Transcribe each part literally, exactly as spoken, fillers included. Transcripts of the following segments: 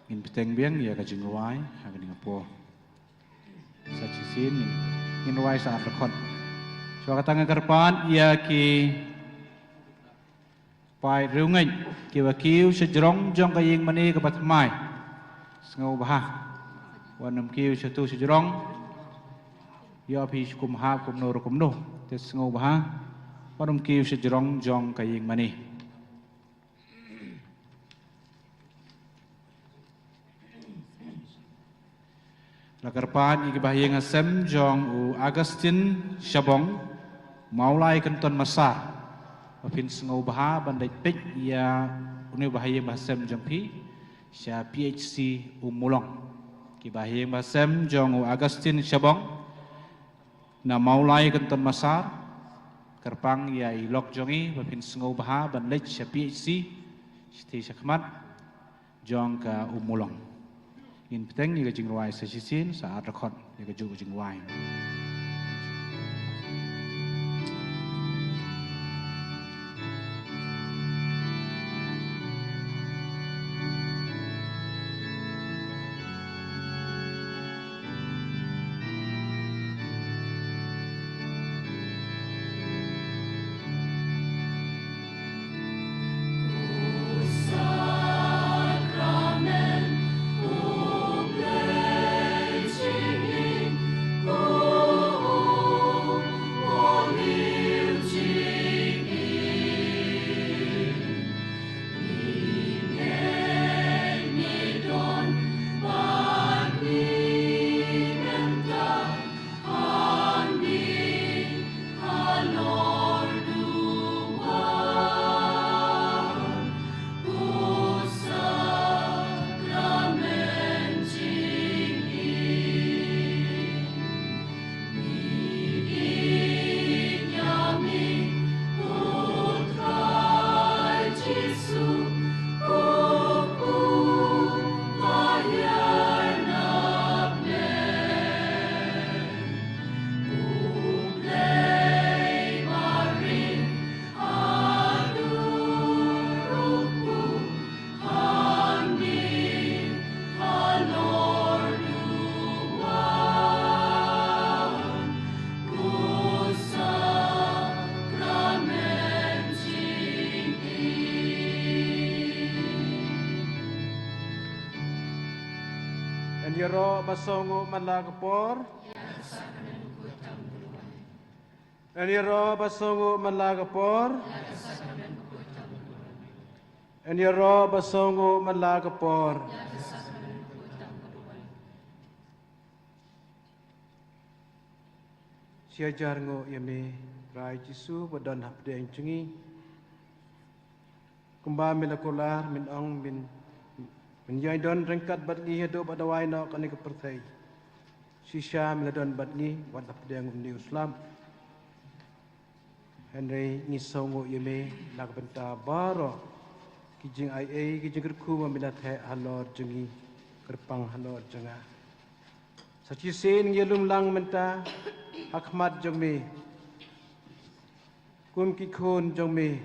Ngin bteng biang ïa ka jingrwai ha kane ka por. Sa shisien ngin, ngin rwai sa ar dkhot. Shuwa kata nga kyrpad ïa ki paid riewngeit kiba kiew sha jrong jong ka ïing mane kaba thymmai. Sngewbha, wat nym kiew shatu sha jrong. Ïoh phi kum hap kumno ruh kumno, te sngewbha, wat nym kiew sha jrong jong ka ïing mane. La kyrpad ïa ki bahaïing hasem jong u Augustine Shabong, Mawlai Kynton Massar, ba phin sngewbha ban leit peit ïa une u bahaïing hasem jong phi sha P H C Ummulong. Ki bahaïing hasem jong u Augustine Shabong na Mawlai Kynton Massar, kyrpang ïa i lok jong i ba phin sngewbha ban leit sha P H C, shatei shakhmat jong ka Ummulong. Ngin bteng ïa ka jingrwai sa shisien, sa ar dkhot ïa kajuh ka jingrwai. Yn ïaroh ba sngewnguh man la ka por. Yn ïaroh ba sngewnguh man la ka por. Yn ïaroh ba sngewnguh man la ka por. Sha jar nguh ïa me, Trai Jisu ba don hapdeng jong ngi. Kumba me la kular, men ong men, men ïai don ryngkat bad ngi haduh ba dawai noh kane ka pyrthei. Shisha me la don bad ngi wat hapdeng une u slap. Hynrei ngi sngewnguh ïa me na ka bynta baroh ki jingaiei, ki jingkyrkhu ba me la theh halor jong ngi, kyrpang halor jong nga. Sa shisien ngi ïalum lang mynta ha khmat jong me. Kum ki khun jong me,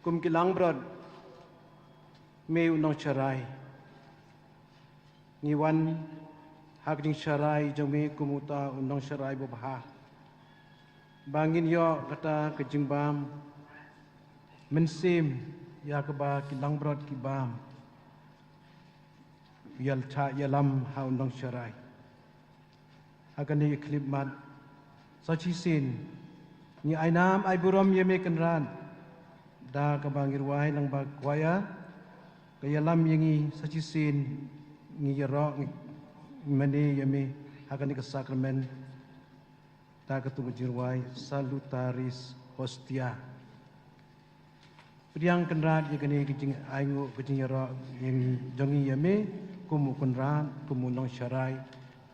kum ki langbrot, me u nongsharai. Ngi wan ha ka jingsharai jong me kum uta u nongsharai babha. Ba ngin ïoh kata ka jingbam mynsiem ïa kaba ki langbrot ki bam. Ïa la ïalam ha u nongsharai. Ha kane ka khyllipmat sa shisien ngi ai nam ai burom ïa me Kynrad. Da kaba ngi rwai lang ba kwaya ka ïalam ïa ngi sa shisien ngi ïaroh ngi mane ïa me ha kane ka sakramen. Da katu ka jingrwai Salutaris Hostia. Pdiang Kynrad ïa kane ka jingainguh ka jingïaroh jong ngi ïa me kum u Kynrad, kum u nongsharai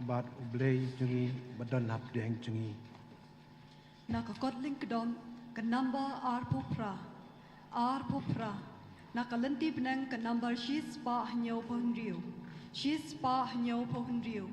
bad u Blei jong ngi ba don hapdeng jong ngi. Na ka kot lyngkdom ka number arphew phra, arphew phra, na ka lynti bneng ka number shispah hynñiewphew hynriew, shispah hynñiewphew hynriew.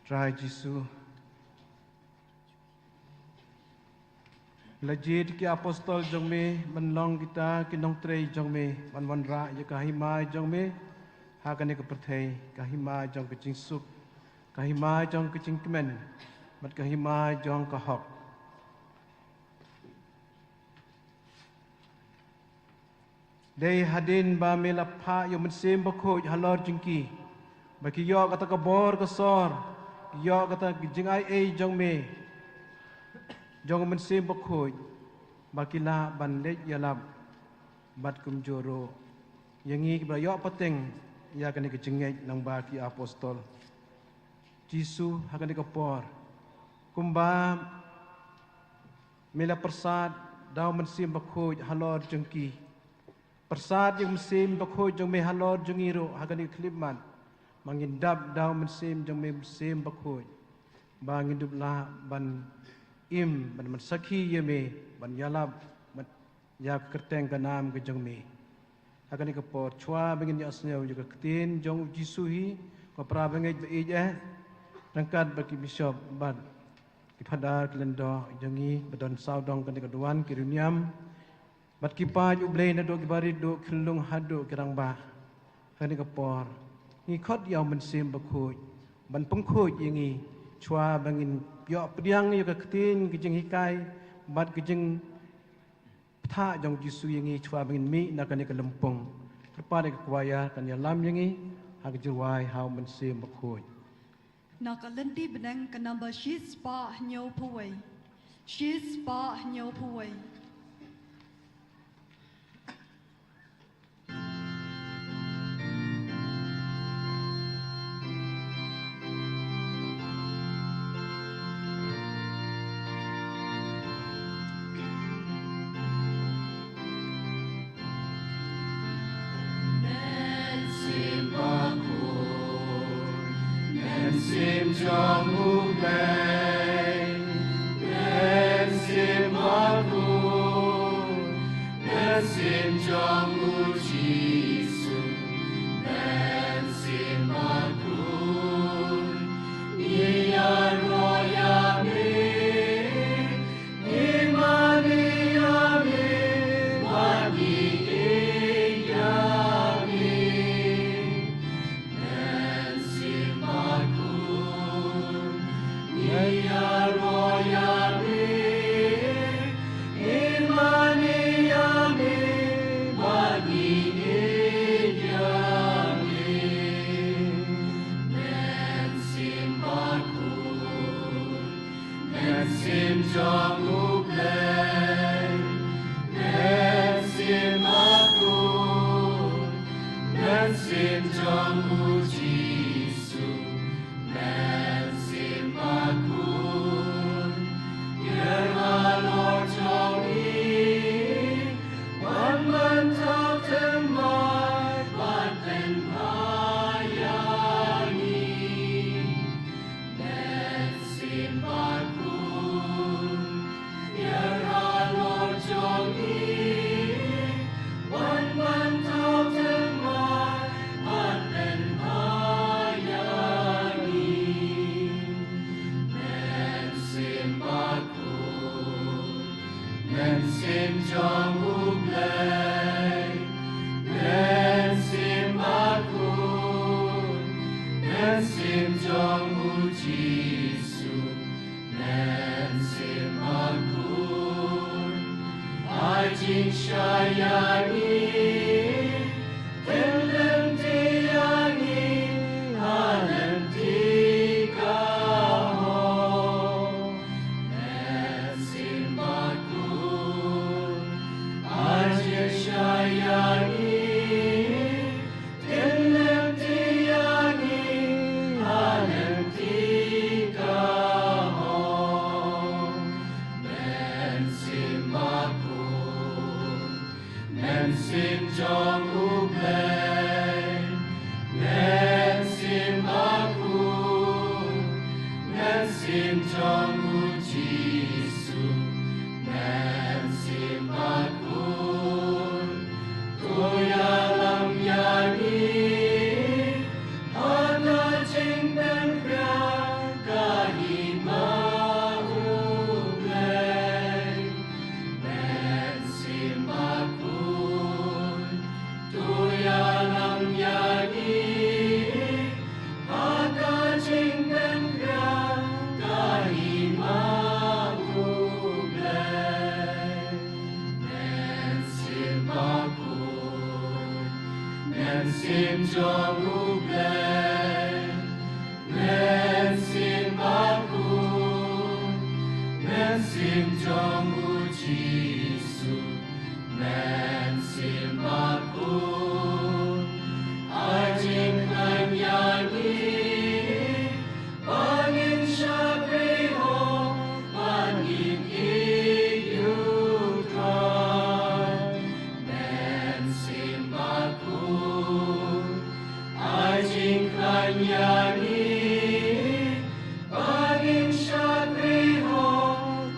Trai Jisu, la jied ki apostol jong me ban long kita ki nongtrei jong me, ban wanrah ïa ka hima jong me ha kane ka pyrthei, ka hima jong ka jingsuk, ka hima jong ka jingkmen, bad ka hima jong ka hok. Dei hadien ba me la phah ïa u Mynsiem Bakhuid halor jong ki, ba ki ïoh kata ka bor ka sor, ki ïoh kata ka jingaiei jong me, jong u Mynsiem Bakhuid, ba ki lah ban leit ïalap bad kumjuh ruh ïa ngi kiba ïoh pateng ïa kane ka jingngeit lyngba ki apostol. Jisu, ha kane ka por, kumba me la pyrsad da u Mynsiem Bakhuid halor jong ki, pyrsad ïa u Mynsiem Bakhuid jong me halor jong ngi ruh ha kane ka khyllipmat, ba ngin dap da u Mynsiem jong me, Mynsiem Bakhuid, ba ngin dup lah ban im, ban, ban sakhi ïa me, ban ïalap, ban ïa ka kyrteng ka nam ka jong me. Ha kane ka por, shuwa ba ngin ïohsngew ïa ka ktien jong u Jisu hi, ko para bangeit ba ïeit eh, ryngkat bad ki bishop bad ki phadar ki lyngdoh jong ngi ba don sawdong kane ka duwan, ki riewniam bad ki paid U Blei naduh ki barit duh khyllung haduh ki rangbah. Ha kane ka por, ngi khot ïa u Mynsiem Bakhuid ban pynkhuid ïa ngi, shuwa ba ngin ïoh pdiang ïa ka ktien, ka jinghikai bad ka jing pyrtha jong u Jisu ïa ngi, shuwa ba ngin mih na kane ka lympung. Kyrpad ïa ka kwaya kan ïalam ïa ngi ha ka jingrwai ha u Mynsiem Bakhuid. Na ka lynti bneng ka namba shispah hynñiewphew wei. Shispah hynñiewphew wei. Mynsiem Bakhuid, Mynsiem jong U Blei, Mynsiem Bakhuid, Mynsiem jong u Jisu, Mynsiem Bakhuid, ngi ïaroh ïa me, ngi mane ïa me, bad ngi ïeit ïa me. Mynsiem Bakhuid, ngi ïaroh ïa me, ngi mane ïa me, bad ngi ïeit ïa me. Mynsiem Bakhuid, Mynsiem jong U Blei, Mynsiem Bakhuid, Mynsiem jong u Jisu, Mynsiem Bakhuid, ïa halor jong ngi, wan ban thaw thymmai, wan ban pynbha ïa ngi. Mynsiem Bakhuid, ïa halor jong ngi, wan ban thaw thymmai, wan ban pynbha Mynsiem jong U Blei, mynsiem bakhuid, mynsiem jong U Jisu, mynsiem bakhuid. Ai jingkhlaiñ ïa ngi, ba ngin shakri ho, ba ngin ïeit ïa U Trai. Mynsiem bakhuid, ai jingkhlaiñ ïa ngi, ba ngin shakri ho,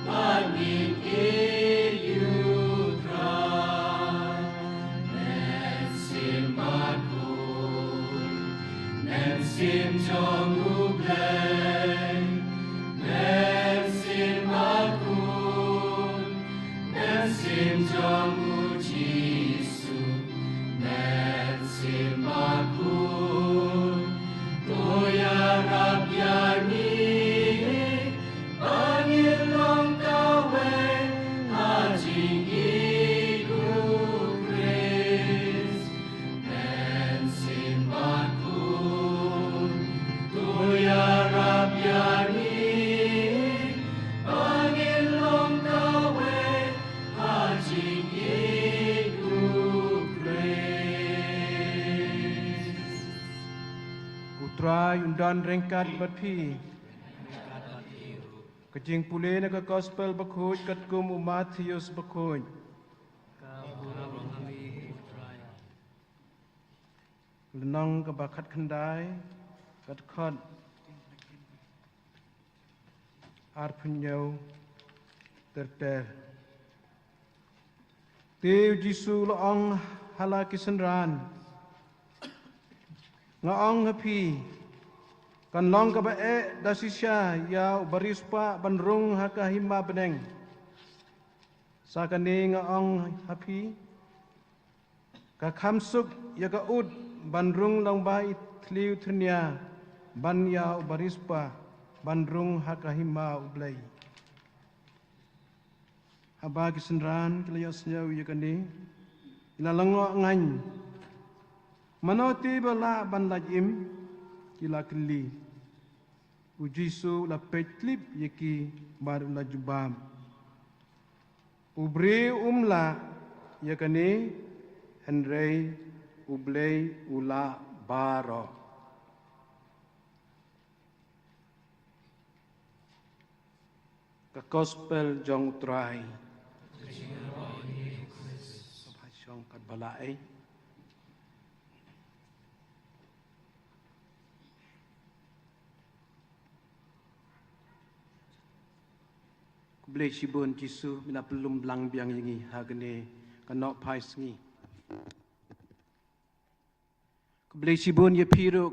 ba ngin ïeit ïa U Trai. Mynsiem bakhuid, mynsiem jong U Blei, mynsiem bakhuid, mynsiem jong U Jisu, mynsiem bakhuid. To ïarap ïa ngi, ba ngin long kawei ha jingïeit U Khrist. Mynsiem bakhuid, to ïarap ïa ngi, ba ngin long kawei ha jingïeit U Khrist. U Trai un don ryngkat bad phi. Ka jingpule na ka Gospel Bakhuid katkum u Mathaios Bakhuid. Lynnong kaba khatkhyndai, ka dkhot arphew hynñiew ter ter. Te U Jisu u la ong ha la ki synran, nga ong ha phi, kan long kaba eh da shisha ïa u bariewspah ban rung ha ka hima bneng. Sa kane nga ong ha phi, ka kham suk ïa ka ut ban rung lyngba i thliew tyrnia ban ïa u bariewspah ban rung ha ka hima U Blei. Haba ki synran ki la ïohsngew ïa kane, ki la lyngngoh ngaiñ. Mano te ba lah ban lait im? Ki la kylli. U Jisu u la peit khlip ïa ki bad u la jubab, u briew um lah ïa kane, hynrei U Blei u lah baroh. Ka Gospel jong U Trai. Shong katba lah ei. Khublei shibun Jisu, me la pynlum blang biang ïa ngi ha kane ka nohphai sngi. Khublei shibun ïa phi ruh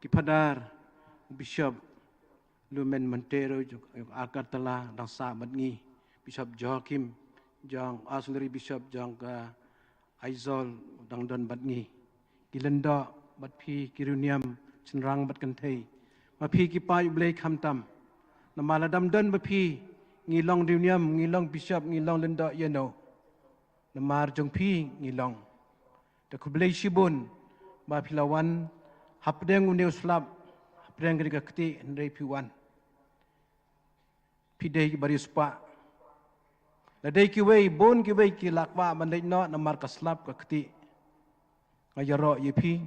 ki phadar, u Bishop Lumen Montero jong Agartala dang sah bad ngi, Bishop Joachim jong Auxiliary Bishop jong ka Aizawl dang don bad ngi. Ki lyngdoh bad phi, ki riewniam shynrang bad kynthei, ma phi ki paid U Blei khamtam. Namar lada ym don bad phi, ngi long riewniam, ngi long bishop, ngi long lyngdoh ïano? Namar jong phi ngi long. Te khublei shibun ba phi la wan hapdeng une u slap, hapdeng kane ka kti, hynrei phi wan. Phi dei ki bariewspah. La dei kiwei, bun kiwei ki la kwah ban leit noh namar ka slap ka kti. Nga ïaroh ïa phi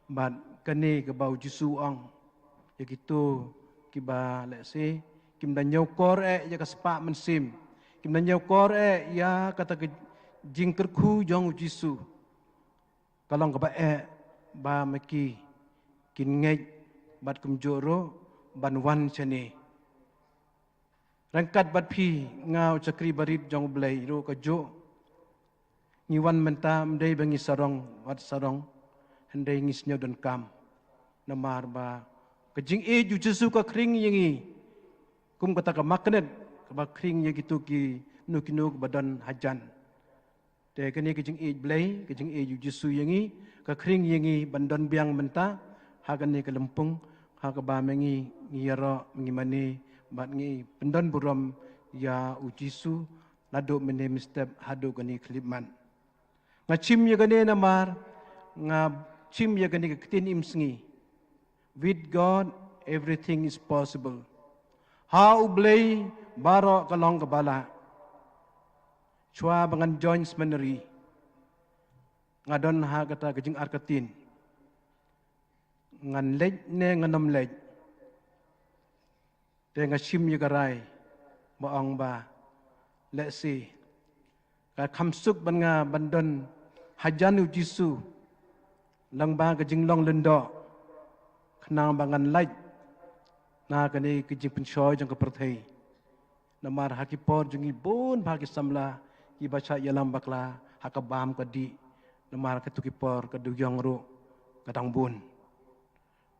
bad kane kaba U Jisu u ong ïa kito kiba lehse kim da ñiewkor eh ïa ka spah mynsiem, kim da ñiewkor eh ïa kata ka jingkyrkhu jong U Jisu. Ka long kaba eh ba ma ki kin ngeit bad kumjuh ruh ban wan shane. Ryngkat bad phi, nga u shakri barit jong U Blei ruh kajuh. Ngi wan mynta ym dei ba ngi sarong wat sarong, hynrei ngi sngew donkam. Namar ba ka jingïeit U Jisu ka khring ïa ngi kum kata ka magnet kaba khring ïa kito kino kino kaba don hajan. Te kane ka jingïeit Blei, ka jingïeit U Jisu ïa ngi, ka khring ïa ngi ban don biang mynta ha kane ka lympung, ha kaba ma ngi ngi ïaroh, ngi mane bad ngi pyndon burom ïa U Jisu naduh mynne mynstep haduh kane khyllipmat. Nga shim ïa kane namar Nga chim ïa kane ka ktien im sngi. With God, everything is possible. Ha U Blei baroh ka long kaba lah. Shuwa ba ngan join seminary, nga don ha kata ka jingartatien, ngan leit ne ngan ym leit. Te nga shim ïa ka rai ba ong ba, lehse ka kham suk ban nga ban don hajan U Jisu lyngba ka jinglong lyngdoh, khnang ba ngan lait na kane ka jingpynshoi jong ka pyrthei. Namar ha ki por jong ngi bun bha ki samla kiba shah ïalam bakla ha ka bam ka dih. Namar katto ki por ka dujok ruh ka dang bun.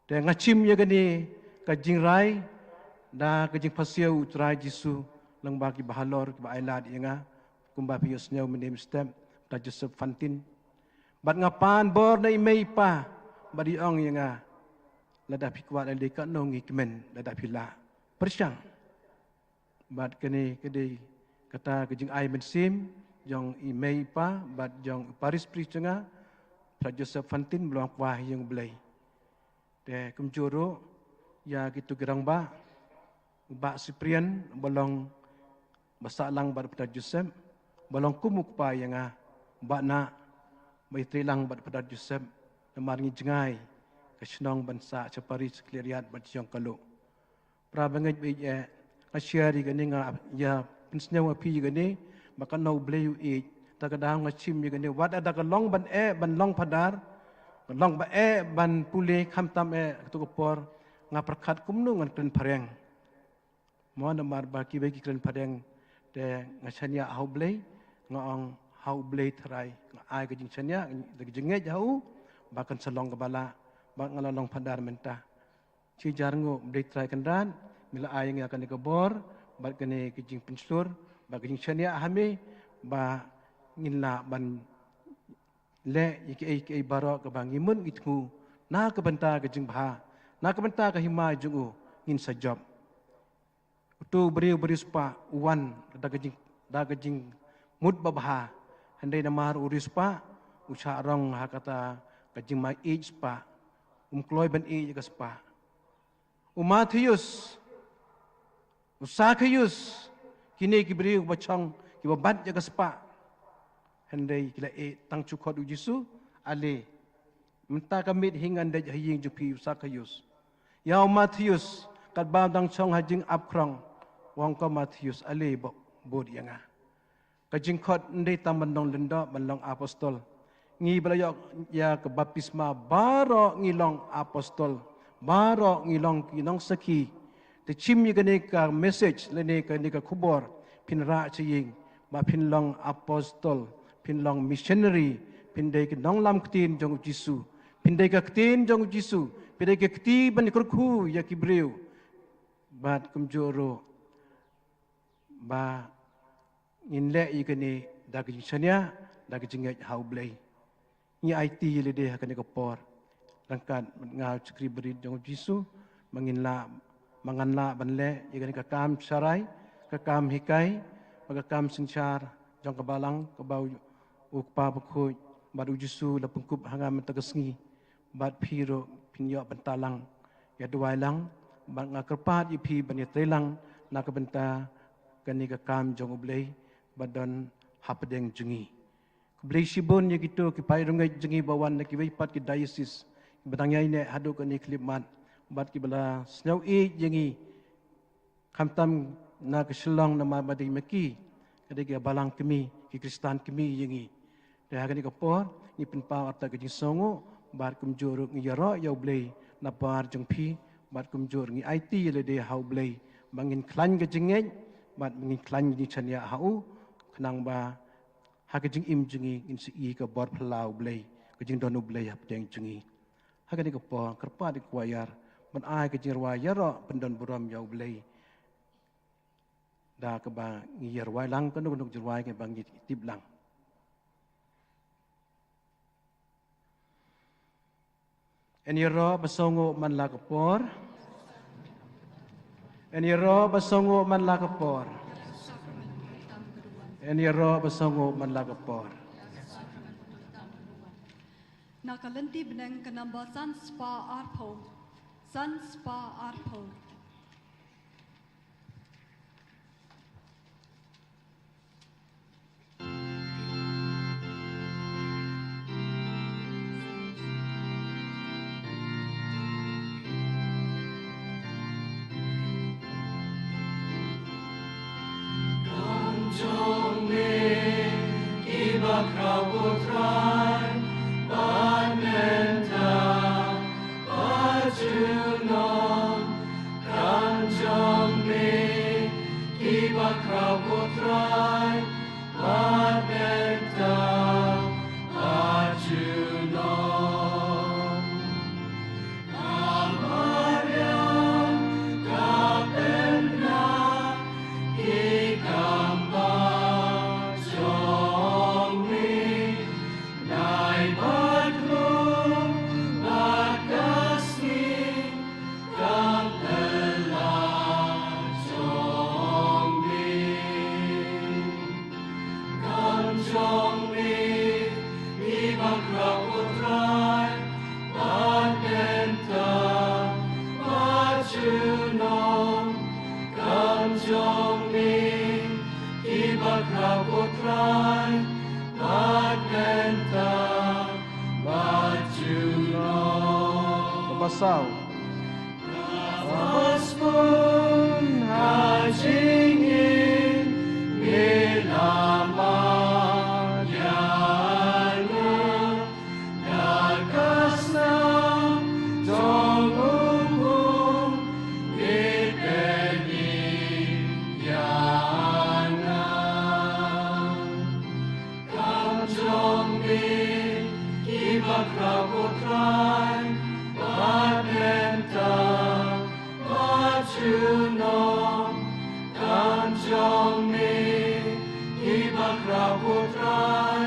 Te nga chim ïa kane ka jingrai da ka jingpasiaw U Trai Jisu lyngba kiba halor kiba ailad ïa nga, kumba phi ïohsngew mynne mynstep, da Joseph Fantin. Bad nga pan bor na i mei i pa bad i ong ïa nga, lada phi kwah lade katno ngi kmen lada phi lah pyrshang. Bad kane ka dei kata ka jingai mynsiem jong i mei i pa bad jong u parish priest jong nga, Phra Joseph Fantin, ba long kwah ïa U Blei. Te kumjuh ruh ïa kito ki rangbah, u Bah Cyprian ba long ba sah lang bad Phra Joseph, ba long kum u kpa ïa nga, Bah Nah ba ïatrei lang bad Phra Joseph, namar ngi jngai ka shnong ban sah sha parish Khliehriat bad Jong Kalu. Para bangeit ba ïeit, nga share ïa kane, nga ïa pynsngew ïa phi ïa kane ba kano U Blei u ïeit. Ta ka daw nga shim ïa kane, wat da ka long ban eh ban long phadar, ka long ba eh ban pule, khamtam eh kato ka por nga pyrkhat kumno ngan kren phareng. Mo namar ba kiwei ki kren phareng, te nga shaniah ha U Blei, nga ong ha U Blei tharai nga ai ka jingshaniah, da ka jingngeit ha u ba kan sa long kaba lah, ba nga la long phadar mynta. Shi jar nguh, Blei Trai Kynrad, me la ai ïa nga kane ka bor bad kane ka jingpynshlur bad ka jingshaniah ha me ba ngin lah ban leh ïa kiei kiei baroh kaba ngi mut ngi thmu na ka bynta ka jingbha, na ka bynta ka hima jong u, ngin sa jop. Uto u briew ba riewspah u wan da ka jing, da ka jingmut babha. Hynrei namar u riewspah, u shah rong ha kata ka jingma ïeit spah. Um kloi ban ïeit ïa ka spah. U Mathaios, u Sakhaios, kine ki briew ba chong, kiba bat ïa ka spah. Hynrei ki la ïeit tang shu khot U Jisu, ale, mynta ka miet hi ngan dei ha ïing jong phi, u Sakhaios. Ïa u Mathaios, katba u dang shong ha jingap khrong, u ong, ko Mathaios, ale bud ïa nga. Ka jingkhot ym dei tang ban long lyngdoh, ban long apostol. Ngi ba la ïoh ïa ka baptisma baroh ngi long apostol, baroh ngi long ki nongsakhi. Te shim ïa kane ka message lane kane ka khubor, phin rah sha ïing, ba phin long apostol, phin long missionary, phin dei ki nonglam ktien jong U Jisu, phin dei ka ktien jong U Jisu, phin dei ka kti ban kyrkhu ïa ki briew. Bad kumjuh ruh ba ngin leh ïa kane da ka jingshaniah, da ka jingngeit ha U Blei. Ngi aiti lade ha kane ka por, ryngkat bad nga u shakri barit jong U Jisu, ba ngin lah, ba ngan lah ban leh ïa kane ka kam sharai, ka kam hikai, bad ka kam synshar jong ka balang kaba u, u Kpa Bakhuid bad U Jisu la pynkup ha nga mynta ka sngi. Bad phi ruh phin ïoh bynta lang, ïa duwai lang. Bad nga kyrpad ïa phi ban ïatrei lang na ka bynta kane ka kam jong U Blei ba don hapdeng jong ngi. Khublei shibun ïa kito ki paid rangeit jong ngi ba wan na kiwei pat ki diocese, kiba dang ïaineh haduh kane ka khyllipmat, bad kiba la sngew ïeit ïa ngi. Khamtam na ka Shillong namar ba dei ma ki, ka dei ka balang kmie, ki Khristan kmie ïa ngi. Te ha kane ka por ngi pynpaw arta ka jingsngewnguh, bad kumjuh ruh ngi ïaroh ïa U Blei na par jong phi, bad kumjuh ruh ngi aiti ïa lade ha U Blei ba ngin khlaiñ ka jingngeit, bad ngin khlaiñ ka jingshaniah ha u, khnang ba ha ka jingim jong ngi ngin sa ïohi ka bor phylla U Blei, ka jingdon U Blei hapdeng jong ngi. Ha kane ka por kyrpad ïa ka choir ban ai ka jingrwai ïaroh pyndon burom ïa U Blei. Da kaba ngi ïa rwai lang kano kano ka jingrwai kaba ngi tip lang. Yn ïaroh ba sngewnguh man la ka por. Yn ïaroh ba sngewnguh man la ka por. Yn ïaroh ba sngewnguh man la ka por. Na ka lynti bneng ka number san spah arphew. San spah arphew. Kam jong me kiba khraw ko Trai, bad mynta bad junom. Kam jong me kiba khraw ko Trai, bad mynta bad junom. Ka Maria ka pynbna ki kam ba jong me, nai bad rum bad ka sngi kam pynlah jong me. Kam jong me kiba khraw ko Trai, bad mynta bad junom. Kam jong me kiba khraw ko Trai, bad mynta bad junom. Kaba saw. Kaba spun ha jingim me la mad ïa nga, da ka snam jong u khun me pynïap ïa nga. Kam jong me kiba khraw ko Trai, bad mynta bad junom. Kam jong me kiba khraw ko Trai,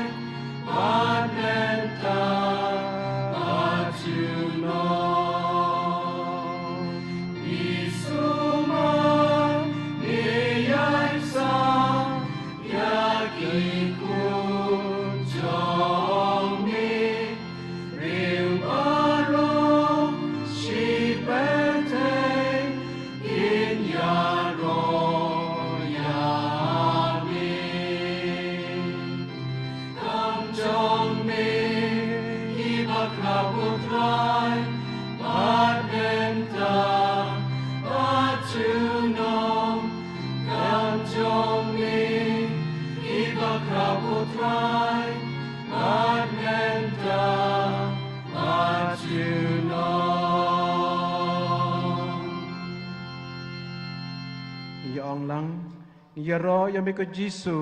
bad mynta bad junom. Jisu ma me ïaid sa ïa ki khun jong me, briew baroh shi pyrthei kin ïaroh ïa me. Kam jong me kiba khraw ko Trai, bad mynta bad junom. Kam jong me kiba khraw ko Trai, bad mynta bad junom. Ïa ong lang, ngi ïaroh ïa me ko Jisu.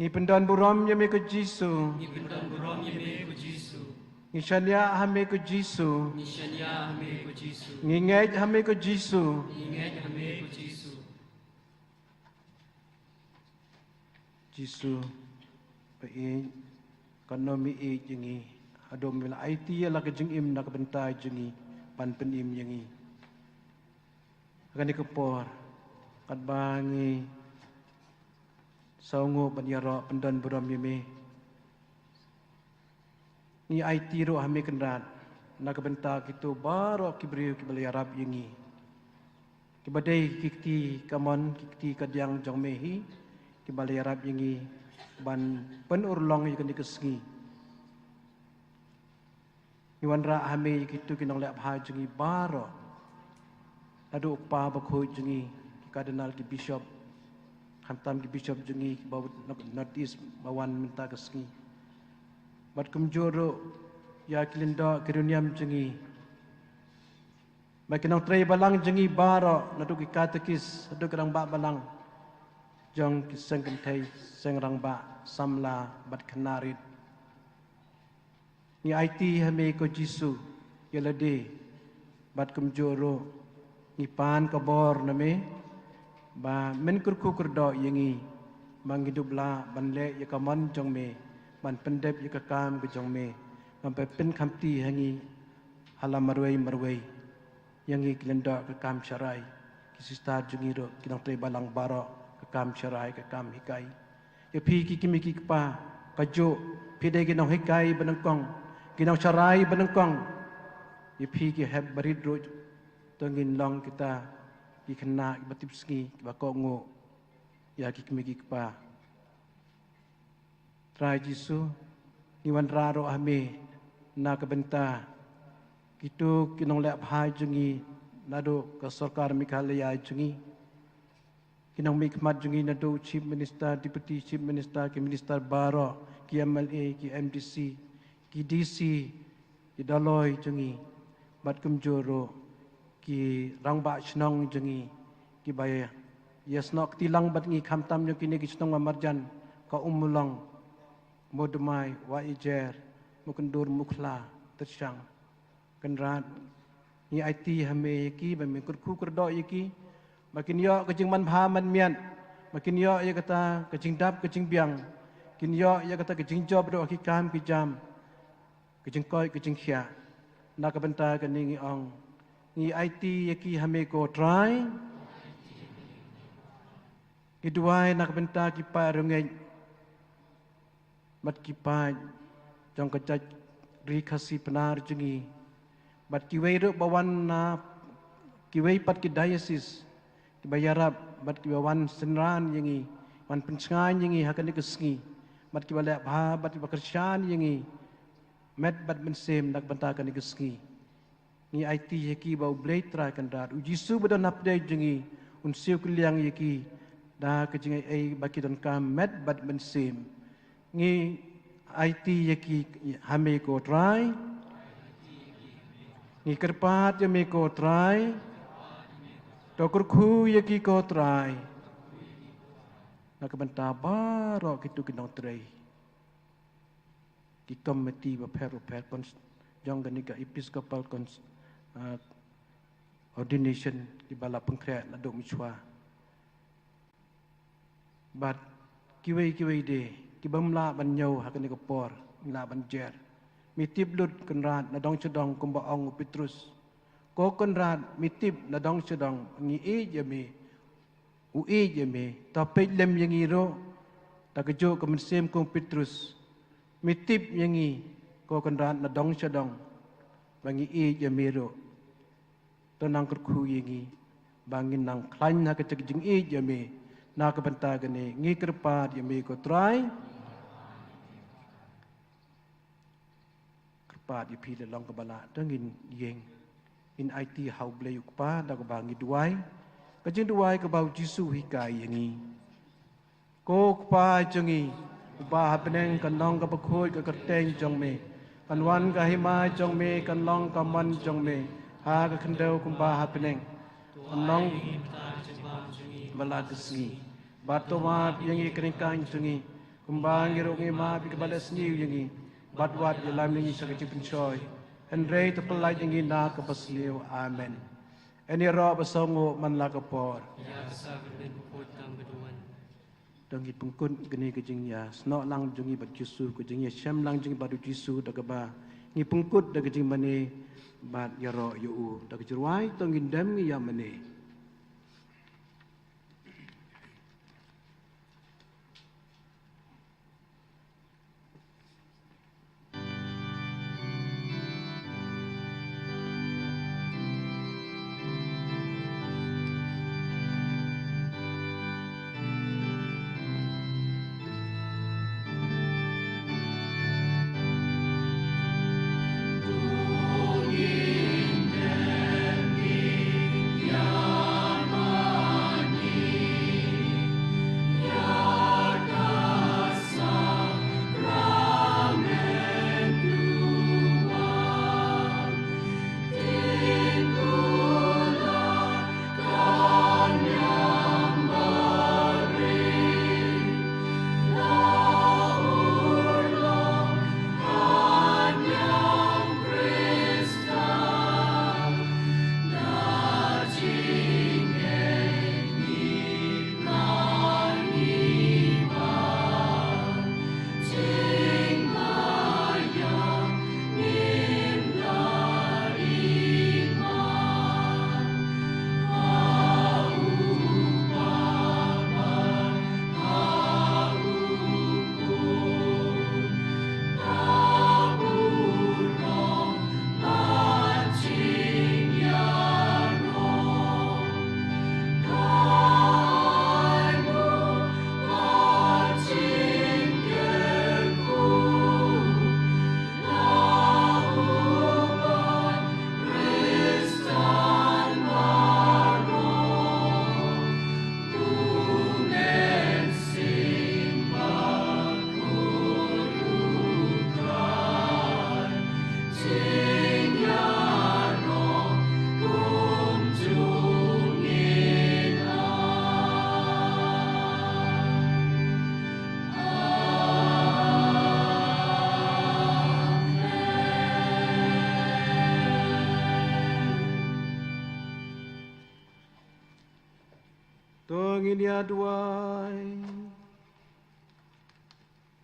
Ngi pyndon burom ïa me ko Jisu. Ngi pyndon burom ïa me ko Jisu. Ngi shaniah ha me ko Jisu. Ngi shaniah ha me ko Jisu. Ngi ngeit ha me ko Jisu. Ngi ngeit ha me ko Jisu. Jisu, ba ïeit, katno me ïeit ïa ngi. Haduh me la aiti ïa la ka jingim na ka bynta jong ngi, ban pynim ïa ngi. Ha kane ka por, katba ngi sngewnguh ban ïaroh pyndon burom ïa me, ngi aiti ruh ha me Kynrad na ka bynta kito baroh ki briew kiba la ïarap ïa ngi, kiba dei ki kti kamon, ki kti kadiang jong me hi, kiba la ïarap ïa ngi ban pynurlong ïa kane ka sngi. Ngi wanrah ha me ïa kito ki nongleh bha jong ngi baroh, naduh u kpa bakhuid jong ngi, ki Cardinal, ki Bishop, khamtam ki Bishop jong ngi kiba North East ba wan mynta ka sngi. Bad kumjuh ruh ïa ki lyngdoh ki riewniam jong ngi, bad ki nongtrei balang jong ngi baroh, naduh ki katekis haduh ki rangbah balang jong ki seng kynthei, seng rangbah, samla bad khynnah rit. Ngi aiti ha me ko Jisu ïa lade, bad kumjuh ruh ngi pan ka bor na me ba men kyrkhu kyrdoh ïa ngi, ba ngi dup lah ban leh ïa ka mon jong me, ban pyndep ïa ka kam ka jong me, ban pynpynkhamti ha ngi ha la marwei marwei. Ïa ngi ki lyngdoh ka kam sharai, ki sister jong ngi ruh, ki nongtrei balang baroh, ka kam sharai, ka kam hikai. Ïa phi ki kmie ki kpa, kajuh Phi dei ki nonghikai ba nyngkong, ki nongsharai ba nyngkong. Ïa phi ki hep barit ruh, to ngin long kita ki khynnah kiba tipsngi, kiba kohnguh ïa ki kmie ki kpa. Trai Jisu, ngi wanrah ruh ha me na ka bynta kito ki nongleh bha jong ngi naduh ka sorkar Meghalaya jong ngi. Ki nongmihkhmat jong ngi naduh Chief Minister, Deputy Chief Minister, ki Minister baroh, ki M L A, ki M D C, ki D C, ki Dolloi jong ngi, bad kumjuh ruh ki rangbah shnong jong ngi, kiba ïasnoh kti lang bad ngi khamtam jong kine ki shnong ba marjan, ka Ummulong, Mawdamai, Wahiajer, Mawkyndur, Mawkhla, Tyrshang. Kynrad, ngi aiti ha me ïa ki, ba men kyrkhu kyrdoh ïa ki, ba kin ïoh ka jingmanbha manmiat, ba kin ïoh ïa kata ka jingdap ka jingbiang, kin ïoh ïa kata ka jingjop ruh ha ki kam ki jam, ka jingkoit ka jingkhiah. Na ka bynta kane ngi ong, ngi aiti ïa ki ha me ko Trai. Ngi duwai na ka bynta ki paid riewngeit bad ki paid jong ka jaitbynriew Khasi Pnar jong ngi, bad kiwei ruh ba wan na kiwei pat ki diocese, kiba ïarap bad kiba wan synran ïa ngi, wan pynshngaiñ ïa ngi ha kane ka sngi, bad kiba leh bha bad kiba kyrshan ïa ngi met bad mynsiem na ka bynta kane ka sngi. Ngi aiti ïa ki ba U Blei Trai Kynrad, U Jisu ba don hapdeng jong ngi, un siew kylliang ïa ki da ka jingaiei ba ki donkam met bad mynsiem. Ngi aiti ïa ki ha me ko Trai. Ngi kyrpad ïa me ko Trai. To kyrkhu ïa ki ko Trai. Na ka bynta baroh kito ki nongtrei, ki komiti bapher bapher, cons-, jong kane ka Episcopal cons-, ah, ordination, kiba la pynkhreh naduh mynshwa. Bad kiwei kiwei de, kiba ym lah ban ñiew ha kane ka por, ym lah ban jer. Me tip lut Kynrad na dong sha dong kumba ong u Petrus. Ko Kynrad, me tip na dong sha dong, ngi ïeit ïa me. U ïeit ïa me, to peit lem ïa ngi ruh, da kajuh ka mynsiem ko Petrus. Me tip ïa ngi, ko Kynrad na dong sha dong, ba ngi ïeit ïa me ruh. To nang kyrkhu ïa ngi, ba ngin nang khlaiñ ha ka jingïeit ïa me, na ka bynta kane, ngi kyrpad ïa me ko Trai. Kyrpad ïa phi la long kaba lah, to ngin ïeng. Ngin aiti ha U Blei U Kpa da kaba ngi duwai. Ka jingduwai kaba U Jisu u hikai ïa ngi. Ko Kpa jong ngi, uba ha bneng, kan long kaba khuid ka kyrteng jong me. Kan wan ka hima jong me, kan long ka mon jong me. Ha ka khyndew kumba ha bneng. Kan long ba la ka sngi. Bad to map ïa ngi ka jingkyrkhu jong ngi. Kumba ngi ruh ngi map ïa kiba leh sniew ïa ngi. Bad wat ïalam ïa ngi sha ka jingpynshoi. Hynrei to pyllait ïa ngi na kaba sniew. Amen. Ïaroh ba sngewnguh man la ka por. Ïa ka sa ka dei ba put tang ka duwan. To ngin pynkut kane ka jingïasnoh lang jong ngi bad Jisu, ka jingïashem lang jong ngi bad u Jisu, da kaba ngi pynkut da ka jingmane bad ïaroh ïa u. Da ka jingrwai to ngin dem ngi ïa mane. To ngin ïa duwai.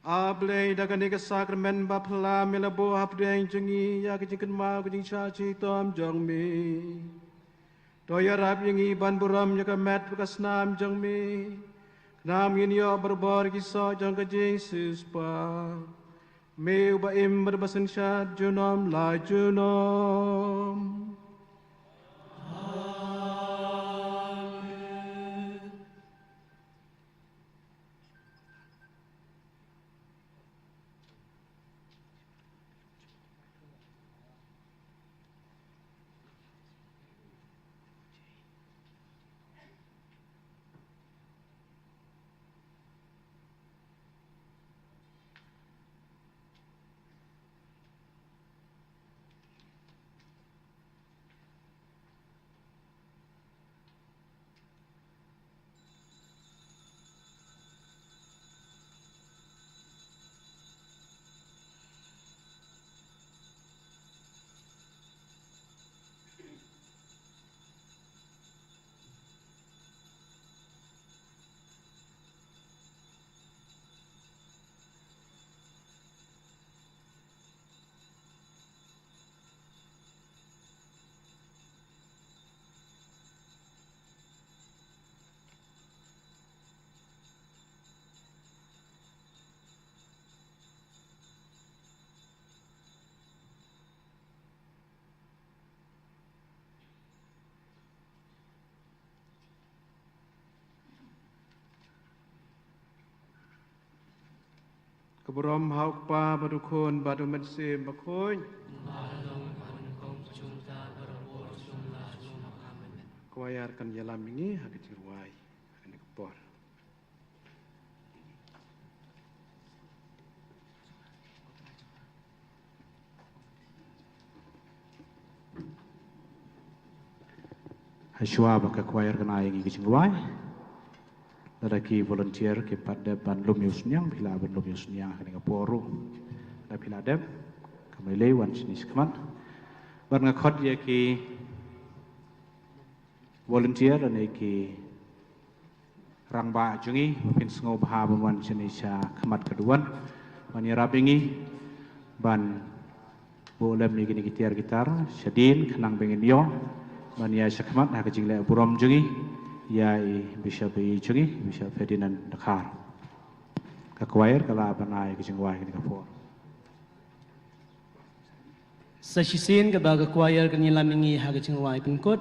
A Blei, da kane ka sakramen ba phylla me la buh hapdeng jong ngi ïa ka jingkynmaw ka jingshah shitom jong me. To ïarap ïa ngi ban burom ïa ka met bad ka snam jong me. Khnang ngin ïoh barabor ki soh jong ka jingsiewspah. Me uba im bad uba synshar junom la junom. Ka burom ha U Kpa bad U Khun bad U Mynsiem Bakhuid. Choir kan ïalam ïa ngi ha ka jingrwai ha kane ka por. Hashwa ba ka choir kan ai ïa ngi ka jingrwai, lada ki volunteer kim pat dep ban lum ïa u sniang, phi lah ban lum ïa u sniang ha kane ka por ruh. Lada phi lah dep, kam lei lei, wan shane shakhmat. Bad nga khot ïa ki volunteer lane ki rangbah jong ngi ba phin sngewbha ban wan shane shakhmat ka duwan ban ïarap ïa ngi ban buh lem ïa kine ki tiar guitar shadien khnang ba ngin ïoh ban ïa shakhmat ha ka jingleh burom jong ngi ïa i Bishop jong ngi, Bishop Ferdinand Dkhar. Ka choir ka lah ban ai ka jingrwai kane ka por. Sa shisien katba ka choir kan ïalam ïa ngi ha ka jingrwai pynkut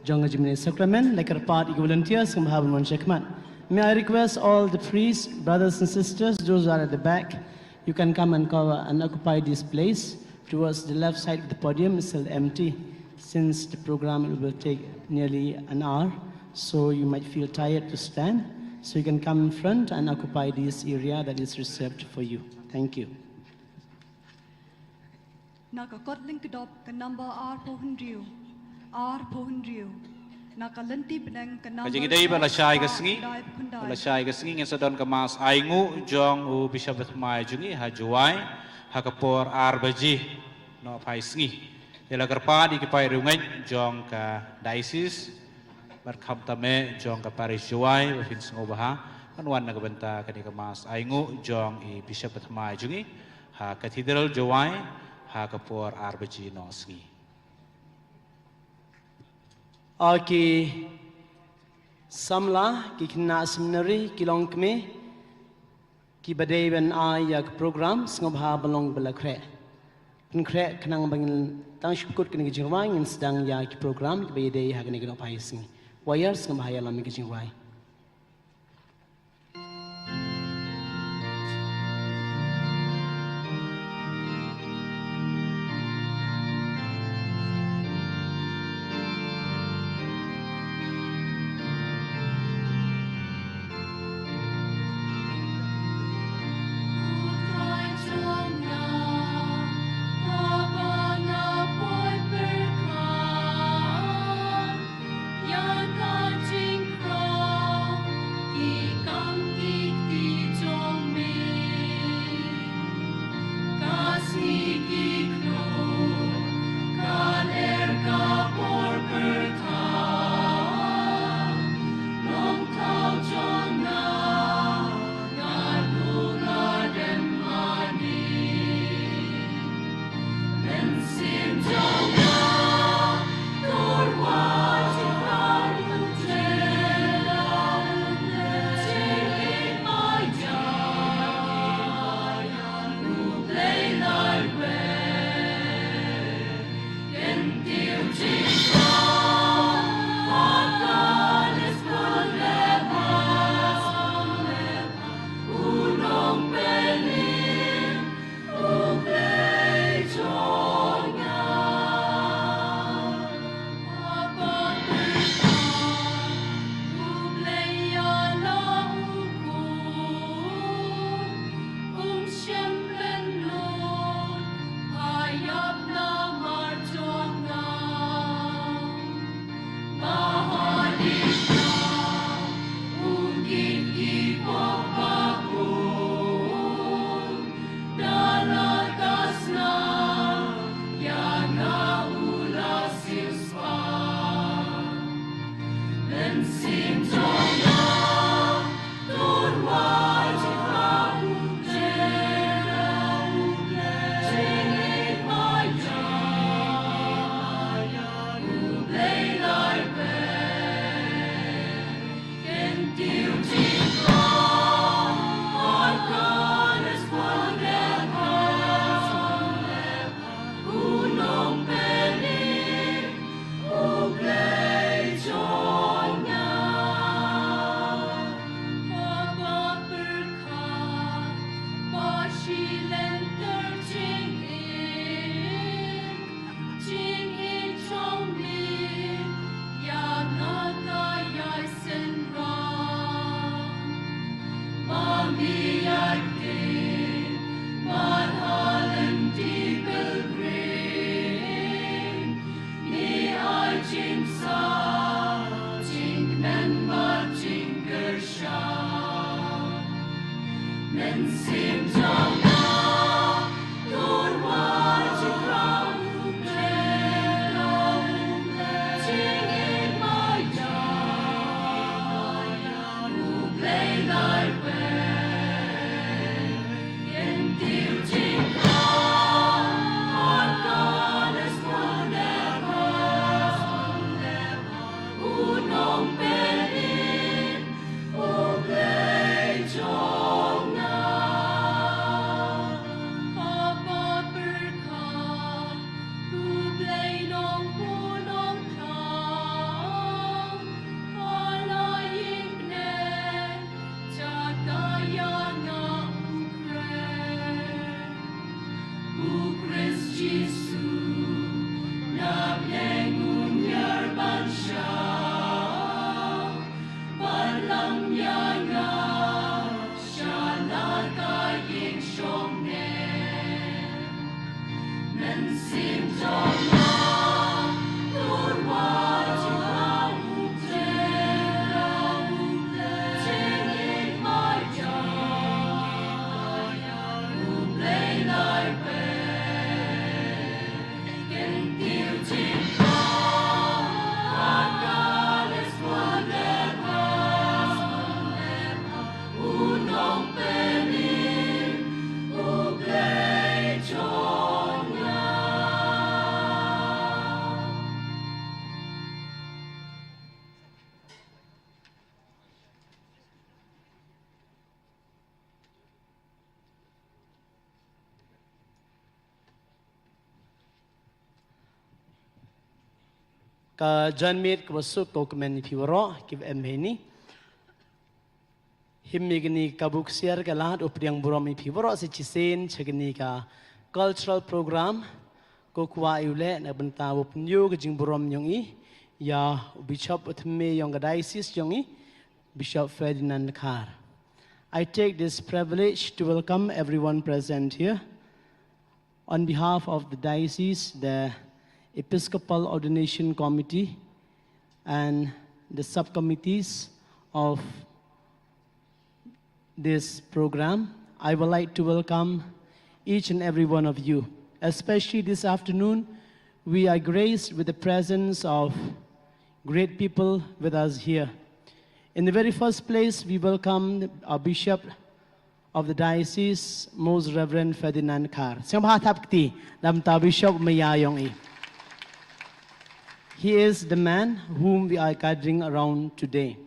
jong ka jingmane sakramen, la kyrpad ïa ki volunteers sngewbha ban wan shakhmat. May I request all the priests, brothers and sisters, those who are at the back, you can come and cover and occupy this place towards the left side of the podium. It's still empty since the program will take nearly an hour, so you might feel tired to stand. So you can come in front and occupy this area that is reserved for you. Thank you. Na ka kot lyngkdop ka number arphew hynriew, arphew hynriew. Na ka lynti bneng ka number, ka jingïadei ba la shai ka sngi, khyndai, khyndai. Ba la shai ka sngi ngin sa don ka mass ainguh jong u Bishop Bathymmai jong ngi ha Jowai ha ka por ar baje nohphai sngi. Te la kyrpad ïa ki paid riewngeit jong ka diocese bad khamtam eh jong ka parish Jowai ba phin sngewbha ban wan na ka bynta kane ka mass ainguh jong i Bishop Bathymmai jong ngi ha Cathedral Jowai ha ka por ar baje noh sngi. O ki samla, ki khynnah seminary, ki longkmie kiba dei ban ai ïa ka program, sngewbha ban long ba la khreh. Pynkhreh khnang ba ngin, tang shu kut kane ka jingrwai ngin sdang ïa ki program kiba ïadei ha kane ka nohphai sngi. Choir sngewbha ïalam ïa ka jingrwai. Ka janmiet kaba suk ka kmen ïa phi waroh kiba em heini. Him ïa kane ka buk siar ka lad u pdiang burom ïa phi waroh sa shisien sha kane ka cultural program. Ko kwah ïa u leh na bynta u pynïoh ka jingburom jong i ïa u Bishop u thymme jong ka diocese jong i, Bishop Ferdinand Dkhar. I take this privilege to welcome everyone present here. On behalf of the diocese, the Episcopal Ordination Committee, and the subcommittees of this program, I would like to welcome each and every one of you. Especially this afternoon, we are graced with the presence of great people with us here. In the very first place, we welcome our Bishop of the diocese, Most Reverend Ferdinand Dkhar. Sngewbha thap kti namar u Bishop maya jong i. He is the man whom we are gathering around today.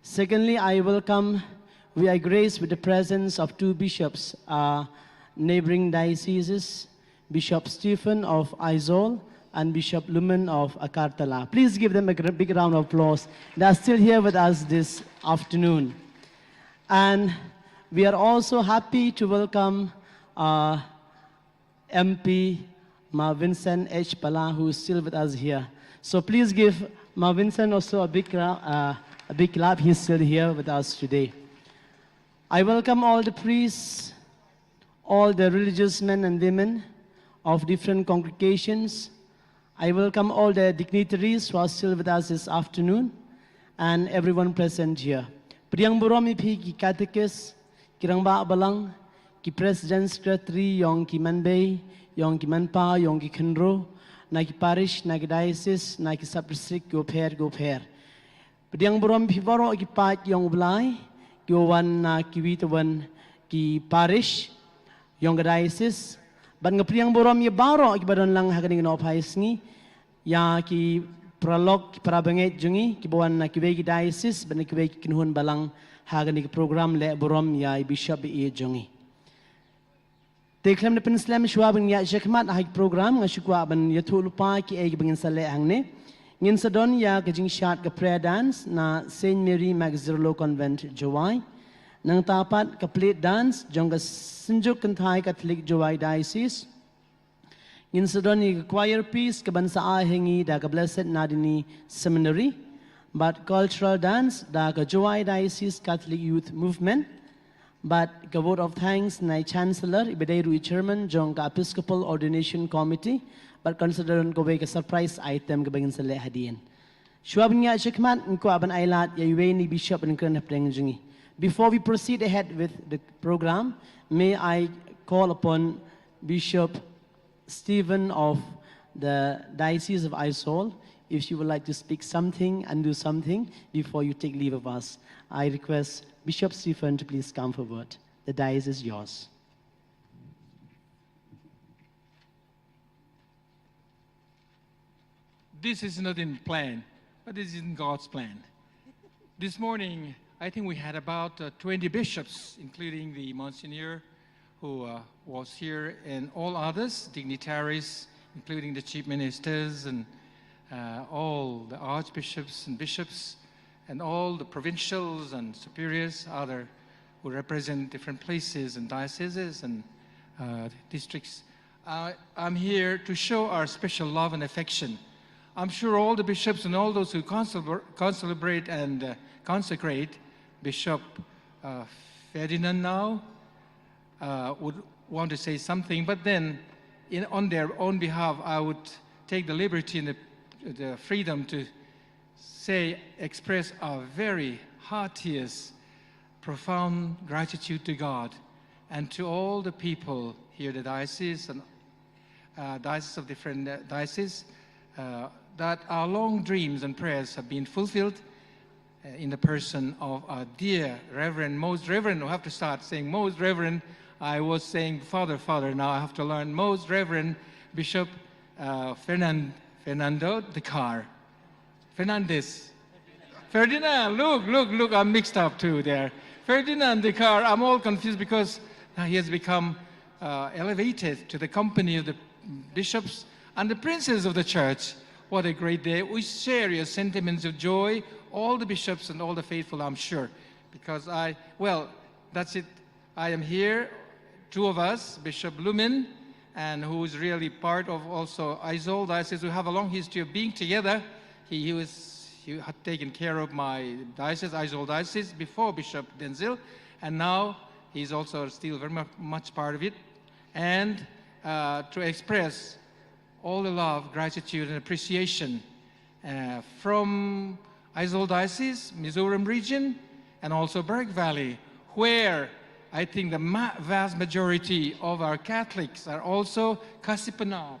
Secondly, I welcome, we are graced with the presence of two bishops, uh, neighboring dioceses, Bishop Stephen of Aizawl and Bishop Lumen of Agartala. Please give them a gr- big round of applause. They are still here with us this afternoon. And we are also happy to welcome uh, M P Ma Vincent H Pala, who is still with us here. So please give Ma Vincent also a big, ra- uh, a big clap. He's still here with us today. I welcome all the priests, all the religious men and women of different congregations. I welcome all the dignitaries who are still with us this afternoon and everyone present here. Pdiang burom ïa phi ki katekis, ki rangbah balang, ki president secretary, ïong ki manbei, ïong ki manpa, ïong ki khynro, na ki parish, na ki diocese, na ki sub district, ki bapher, ki bapher. Pdiang burom phi baroh ki paid ïong u Blai, ki wan na ki wi te wan ki parish, ïong ka diocese. Bad nga pdiang burom ïa baroh ki ba don lang ha kane ka nohphai sngi, ïa ki paralok, ki parabangeit jong ngi, ki ba wan na ki wei ki diocese, bad na ki wei ki kynhun balang ha kane ka program leh burom ïa i bishop ba ïeit jong ngi. Te khlem da pynslem shuwa ban ïa shakhmat ha ki program, nga shu kwah ban ïathuh lypa ki ei ki ba ngin sa leh hangne. Ngin sa don ïa ka jingshad ka prayer dance na Saint Mary Max Zirlo Convent, Jowai. Nangta pat ka plate dance jong ka Synjuk Kynthai Catholic Jowai Diocese. Ngin sa don ïa ka choir piece ka ban sa ai ha ngi da ka Blessed Nadini Seminary. Bad cultural dance da ka Jowai Diocese Catholic Youth Movement. Bad ka vote of thanks na i Chancellor, i ba dei ruh i Chairman jong ka Episcopal Ordination Committee, bad kan sa don kawei ka surprise item ka ba ngin sa leh hadien. Shuwa ban ïa shakhmat, nga kwah ban ai lad ïa iwei na i bishop ban kren hapdeng jong ngi. Before we proceed ahead with the program, may I call upon Bishop Stephen of the Diocese of Aizawl, if you would like to speak something and do something before you take leave of us. I request Bishop Stephen to please come forward. The dais is yours. This is not in plan, but this is in God's plan. This morning, I think we had about uh, twenty bishops, including the Monsignor who uh, was here, and all others, dignitaries, including the chief ministers and uh, all the archbishops and bishops, and all the provincials and superiors, other who represent different places and dioceses and uh, districts. Uh, I'm here to show our special love and affection. I'm sure all the bishops and all those who concelebr- concelebrate and uh, consecrate Bishop uh, Ferdinand now uh, would want to say something, but then in, on their own behalf, I would take the liberty and the, the freedom to say, express our very heartiest, profound gratitude to God and to all the people here, the diocese and uh, diocese of different uh, diocese, uh, that our long dreams and prayers have been fulfilled uh, in the person of our dear Reverend, Most Reverend, we have to start saying Most Reverend. I was saying Father, Father, now I have to learn Most Reverend Bishop uh, Fernand, Fernando de Car. Fernandez. Ferdinand, look, look, look, I'm mixed up too there. Ferdinand de Car, I'm all confused because now he has become uh, elevated to the company of the bishops and the princes of the church. What a great day. We share your sentiments of joy, all the bishops and all the faithful, I'm sure. Because I, well, that's it. I am here, two of us, Bishop Lumen, and who is really part of also Aizawl Diocese. We have a long history of being together. He, he was he had taken care of my diocese, Aizawl Diocese, before Bishop Denzil, and now he's also still very mu- much part of it. And uh, to express all the love, gratitude, and appreciation uh, from Aizawl Diocese, Mizoram region, and also Berg Valley, where I think the ma- vast majority of our Catholics are also Khasi Pnar.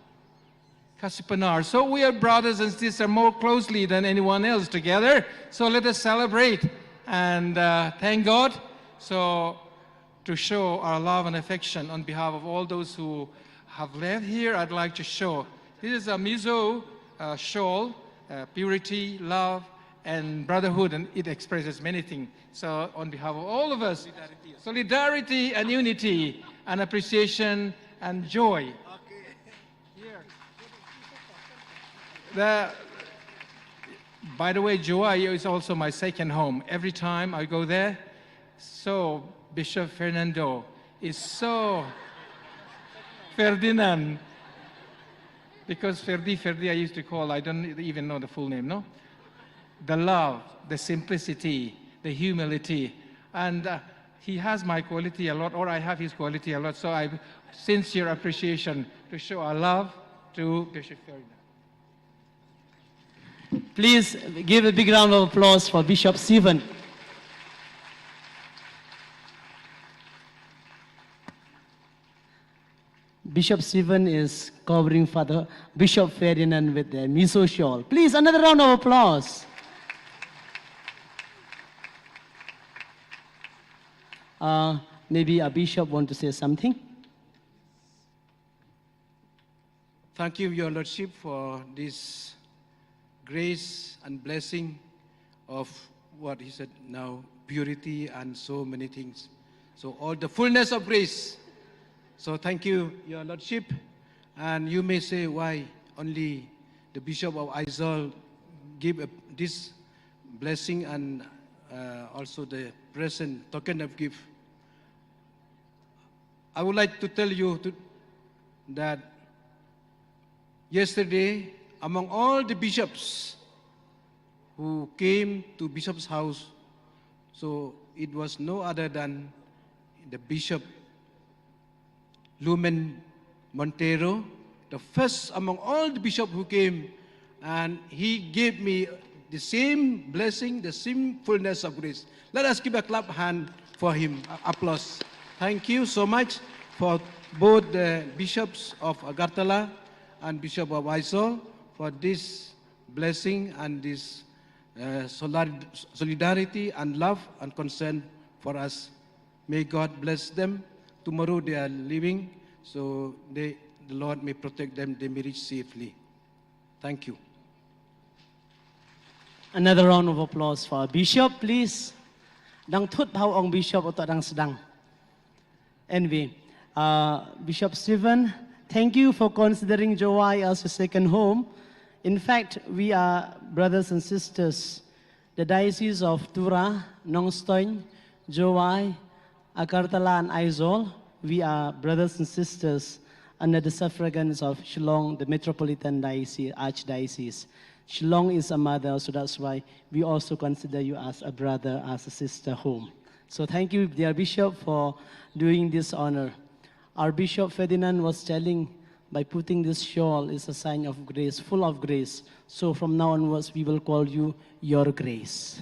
Khasi Pnar. So we are brothers and sisters more closely than anyone else together. So let us celebrate and uh, thank God. So to show our love and affection on behalf of all those who have left here, I'd like to show. This is a Mizo uh, shawl, uh, purity, love, and brotherhood, and it expresses many things. So on behalf of all of us, solidarity and unity and appreciation and joy. Here. The, by the way, Jowai is also my second home. Every time I go there, so Bishop Fernando is so Ferdinand, because Ferdi, Ferdi I used to call, I don't even know the full name, no? The love, the simplicity, the humility, and uh, he has my quality a lot, or I have his quality a lot, so I sincere appreciation to show our love to Bishop Ferdinand. Please give a big round of applause for Bishop Stephen. Bishop Stephen is covering Father Bishop Ferdinand with the miso shawl. Please, another round of applause. Uh, maybe a bishop want to say something. Thank you, Your Lordship, for this grace and blessing of what he said now, purity and so many things. So all the fullness of grace. So thank you, Your Lordship. And you may say why only the Bishop of Aizawl give a, this blessing and uh, also the present token of gift. I would like to tell you to, that yesterday, among all the bishops who came to Bishop's house, so it was no other than the Bishop Lumen Montero, the first among all the bishops who came, and he gave me the same blessing, the same fullness of grace. Let us give a clap hand for him. A- applause. Thank you so much for both the bishops of Agartala and Bishop of Aizawl for this blessing and this uh, solid- solidarity and love and concern for us. May God bless them. Tomorrow they are leaving, so they, the Lord may protect them. They may reach safely. Thank you. Another round of applause for our bishop, please. Dang thut hau ong bishop oto dang sedang. Anyway, uh, Bishop Stephen, thank you for considering Jowai as your second home. In fact, we are brothers and sisters. The diocese of Tura, Nongstoin, Jowai, Agartala and Aizawl, we are brothers and sisters under the suffragans of Shillong, the metropolitan diocese, archdiocese. Shillong is a mother, so that's why we also consider you as a brother, as a sister home. So thank you, dear Bishop, for doing this honor. Our Bishop Ferdinand was telling, by putting this shawl is a sign of grace, full of grace. So from now onwards, we will call you Your Grace.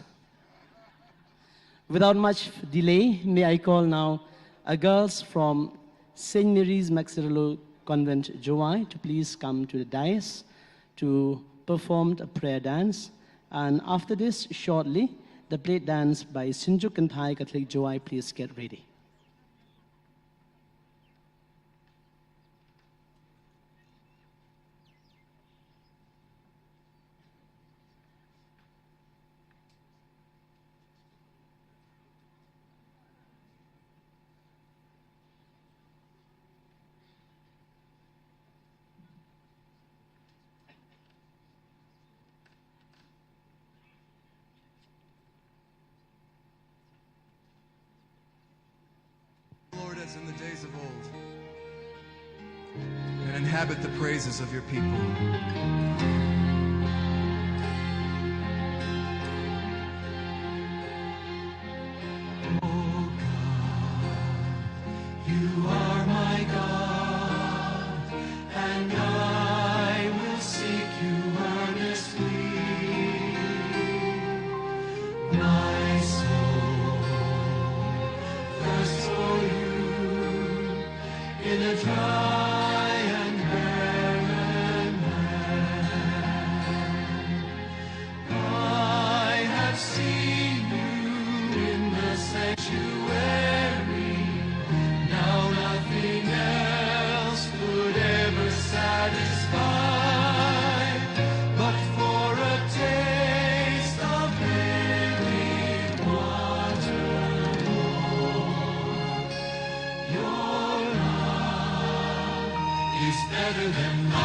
Without much delay, may I call now a girls from Saint Mary's Maxirillo Convent, Jowai, to please come to the dais to perform a prayer dance. And after this, shortly, the plate dance by Synjuk Kynthai Catholic Jowai. Please get ready. Lord, as in the days of old, and inhabit the praises of your people. Oh God, you are my God, and I will seek you earnestly. My soul thirsts for you in a dry and barren land. I have seen you in the sanctuary. Now nothing else could ever satisfy, but for a taste of living water, Lord, your love is better than life.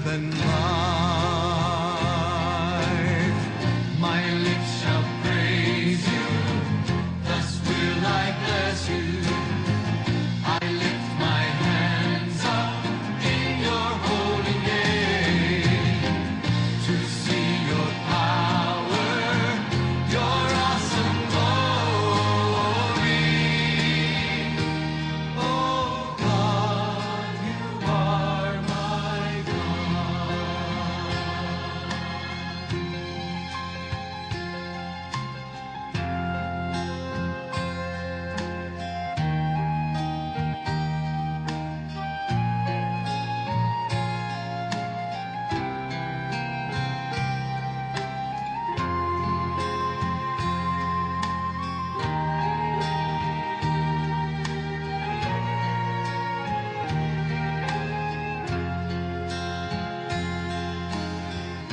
than life. My lips shall praise you, thus will I bless you. I lift my hands up in your holy name to see your power, your awesome glory. Oh God, you are my God.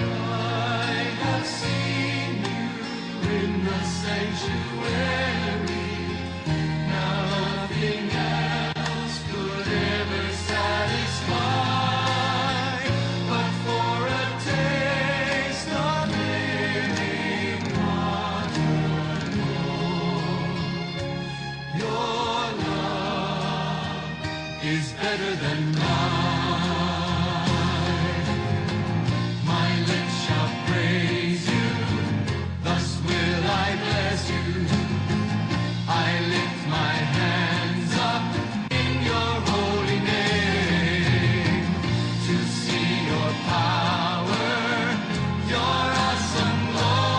I have seen you in the sanctuary. Nothing else could ever satisfy, but for a taste of living water, Lord, your love is better than life. My lips shall praise you, thus will I bless you. I lift my hands up in your holy name to see your power, your awesome glory.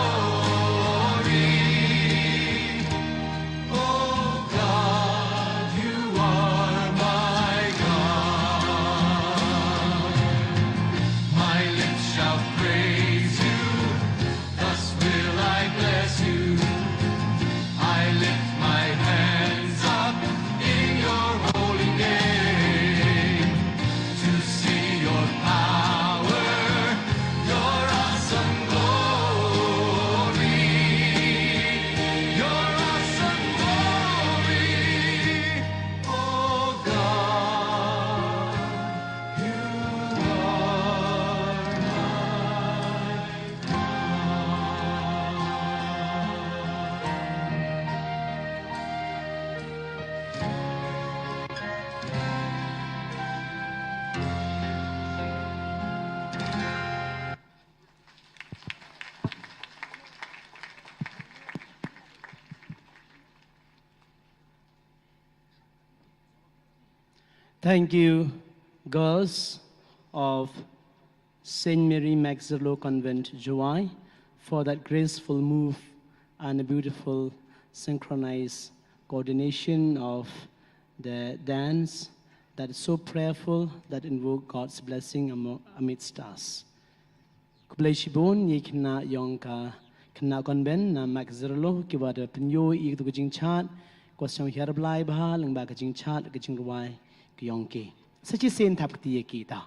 Oh God, you are my God. My lips shall praise you, thus will I bless you. I lift my hands up in your holy name to see your power, your awesome glory, your awesome glory. Oh God, you are my God. Thank you, girls of Saint Mary Magsaysay Convent, Jowai, for that graceful move and a beautiful synchronized coordination of the dance that is so prayerful, that invoke God's blessing amo-, amidst us. Khublei shibun ïa ki khynnah ïong ka khynnah convent na Magsaysay kiba da pynïoh ïa katu ka jingchad, ka sngewhiar blai bha lyngba ka jingchad ka jingrwai ka ïong ki. Sa shisien thap kti ïa ki ta.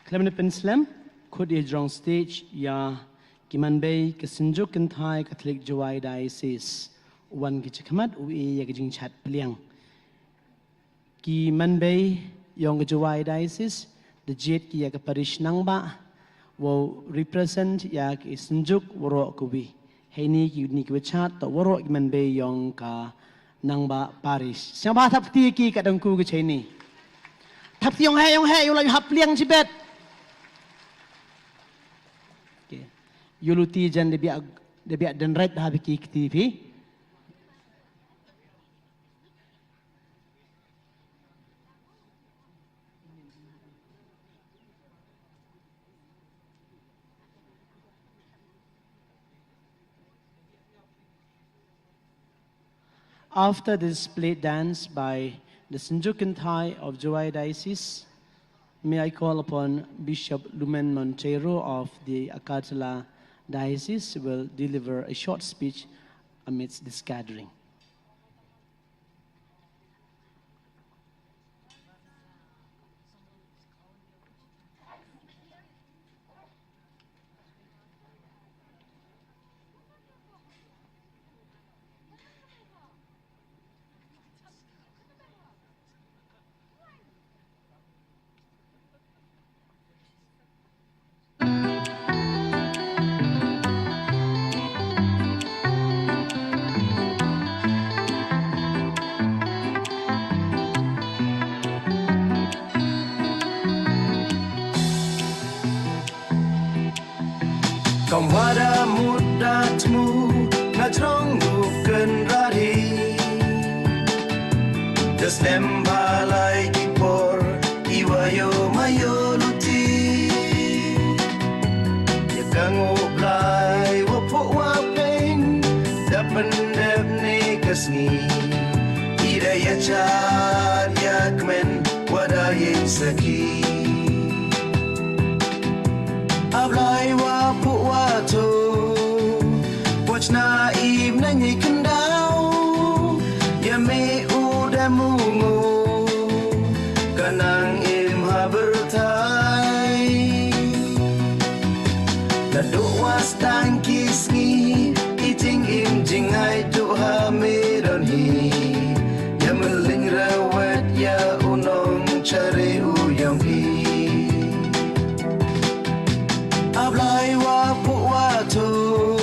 Khlem da pynslem, khut ïa jrong stage ïa ki manbei ka Synjuk Kynthai Katholik Jowai Diocese, u wan ki shakhmat u ïa ka jingchad pliang. Ki manbei ïong ka Jowai Diocese da jied ki ïa ka parish Nangbah, wow represent ïa ki synjuk waroh kawi. Heini kine kiwa chad toh waroh ki manbei ïong ka Nangbah parish. Sngewbha thap kti ki ka dang ku ka cheini. Thap kti ïong he, ïong he, ïoh la ïoh hap pliang chibet. Okay. Ïoh luti jan da biang, da biang dendrite ha phi ki kti phi. After this split dance by the Synjuk Kynthai of Jowai Diocese, may I call upon Bishop Lumen Monteiro of the Agartala Diocese will deliver a short speech amidst this gathering. Ym wada mut da thmu na jrong ruh kynrad hi. Da slem ba lai ki por i wa ïoh ma ïoh luti. Ïa ka nguh Blai wa phuh wa peng da pyndep ne ka sngi. I da ïa chad ïa kmen wa da ïeng sakhi. A Blai wa phuh wa thoh, poi na im na ngi kyndaw, ïa me u da mungu, ka nang im ha byrthai. Naduh wa stang ki sngi, i jingim jingai duh ha me don hi. Ïa me lyngrawet ïa u nongshare u ïong hi. A Blai wa phuh wa thoh,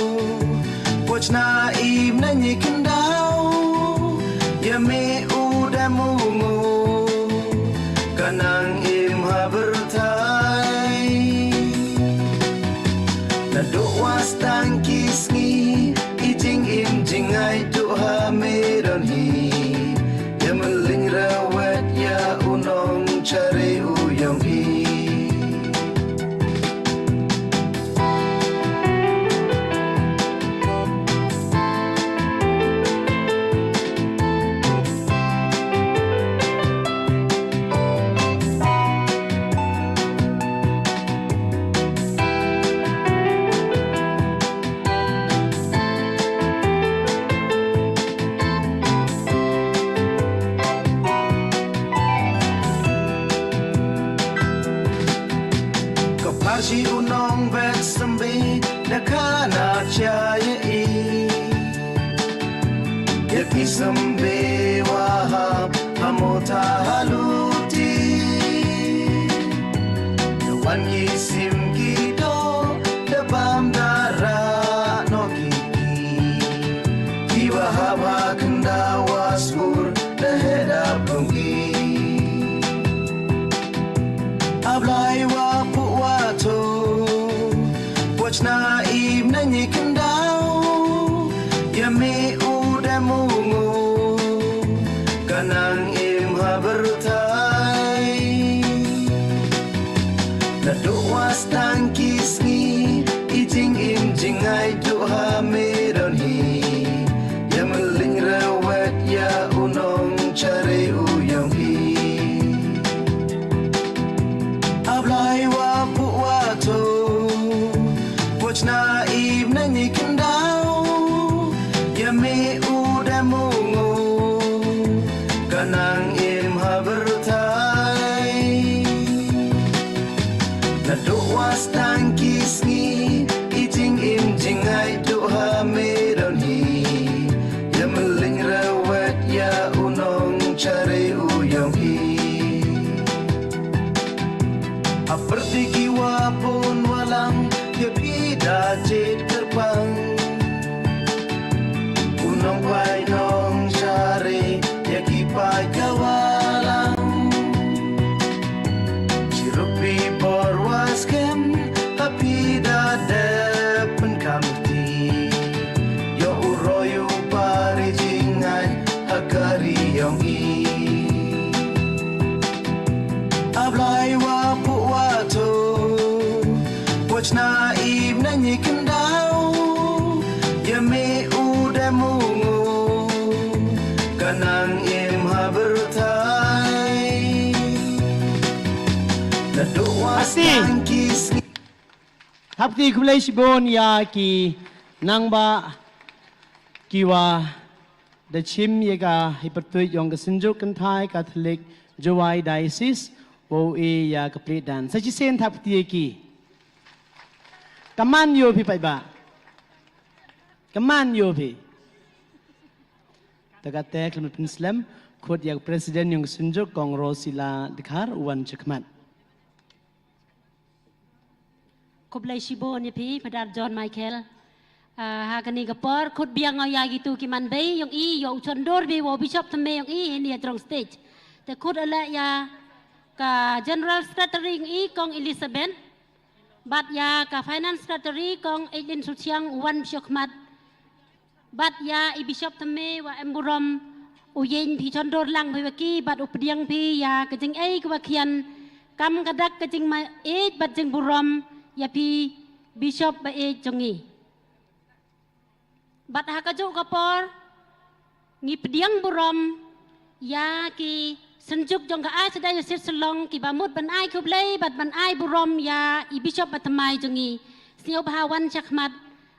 poi na im na ngi kyndaw, ïa me u da mungu, ka nang im ha byrthai. Naduh wa stang ki sngi, i jingim jingai duh ha me don hi. Ïa me lyngrawet ïa u nongshare u ïong hi. Ka parsi u nongbet symbe da khana cha ïa i. Ïa ki symbe wa hap ha mota ha luti. Ïa wan ki sim ki doh da bam da rah noh ki ki. Ki wa hap ha khyndaw wa sur da heh da pyngi. A Blai wa phuh wa thoh, poi na im na ngi kyndaw, ïa me u da mungu, ka nang im ha byrthai. Naduh wa stang ki sngi, i jingim jingai duh ha me don hi. Ïa me lyngrawet ïa u nongshare u ïong hi. A Blai wa phuh wa thoh, poi na im na ngi kyndaw, ïa me u da mungu, ka nang im ha byrthai. Naduh wa stang ki sngi, i jingim jingai duh ha me don hi. Ïa me lyngrawet ïa u nongshare u ïong hi. Ha pyrthei ki wa bun wa lang, ïa phi da jied kyrpang. U nongpait nongshare, ïa ki pait ka wa lang. Chirup i bor wa skhem, ha phi da dep pynkham kti. Ïoh u roi u pari jingai, ha ka ri ïong i. A Blai wa phuh wa thoh, poi na im na ngi kyndaw, ïa me u da mungu, ka nang im ha byrthai. Naduh wa stang ki sngi. Hap kti khublei shibun ïa ki nongbah ki wa da shim ïa ka hei pyrtuid ïong ka Synjuk Kynthai Katholik Jowai Diocese, wow e ïa ka plied dan. Sa shisien thap kti ïa ki. Kammon ïa phi paidbah. Kammon ïa phi. Te kata khlem pynslem, khut ïa ka President ïong ka Synjuk, Kong Rosila Dkhar, u wan shakhmat. Khublei shibun ïa phi, Madan John Michael. Ah, ha kane ka por, khut biang ïa kitu ki man bei, ïong i, ïa u chondor bei, wa u Bishop thymme ïong i, hynne ha jrong stage. Te khut ale ïa ka General Secretary ïong i, Kong Elizabeth. Bad ïa ka Finance Secretary Kong Eileen Suchiang u wan sha khmat. Bad ïa i Bishop thymme wa em burom u ïeng phi chondor lang phi wa ki bad u pdiang phi ïa ka jingei ka wa khian kam ka dak ka jingma ej bad jingburom ïa phi Bishop ba ej jong ngi. Bad ha ka juk ka por ngi pdiang burom ïa ki synjuk jong ka Archdiocese Shillong ki ba mut ban ai khublei bad ban ai burom ïa i Bishop ba thymmai jong ngi. Sngewbha wan sha khmat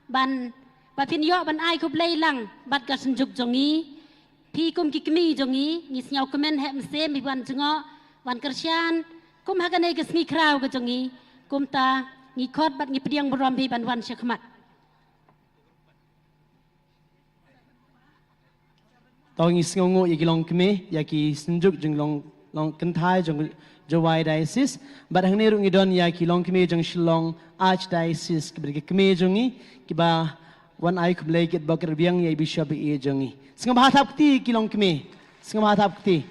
ban ba phin ïoh ban ai khublei lang bad ka synjuk jong ngi. Phi kum ki kmie jong ngi ngi sngewkmen heh mynsiem phi wan jngoh wan kyrshan kum ha kane ka sngi khraw ka jong ngi. Kumta ngi khot bad ngi pdiang burom phi ban wan sha khmat. To ngi sngewnguh ïa ki longkmie ïa ki synjuk jong long long kynthai jong Jowai Diocese. Bad hangne ruh ngi don ïa ki longkmie jong Shillong Archdiocese kiba ki kmie jong ngi kiba wan ai khublei kitbok kitrwiang ïa i Bishop ïa jong ngi. Sngewbha thap kti ki longkmie. Sngewbha thap kti.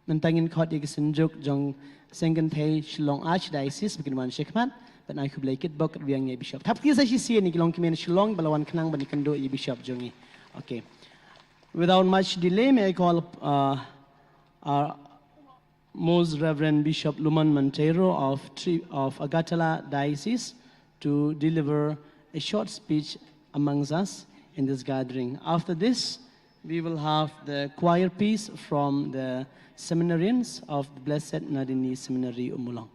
Mynta ngin khot ïa ki synjuk jong Seng Kynthei Shillong Archdiocese ba kin wan sha khmat ban ai khublei kitbok kitrwiang ïa i Bishop. Thap kti sa shisien ïa ki longkmie Shillong ba la wan khnang ban ïakynduh ïa i Bishop jong ngi. Okay. Without much delay, may I call uh, our Most Reverend Bishop Luman Monteiro of, Tri- of Agartala Diocese to deliver a short speech amongst us in this gathering. After this, we will have the choir piece from the seminarians of the Blessed Nadini Seminary, Ummulong.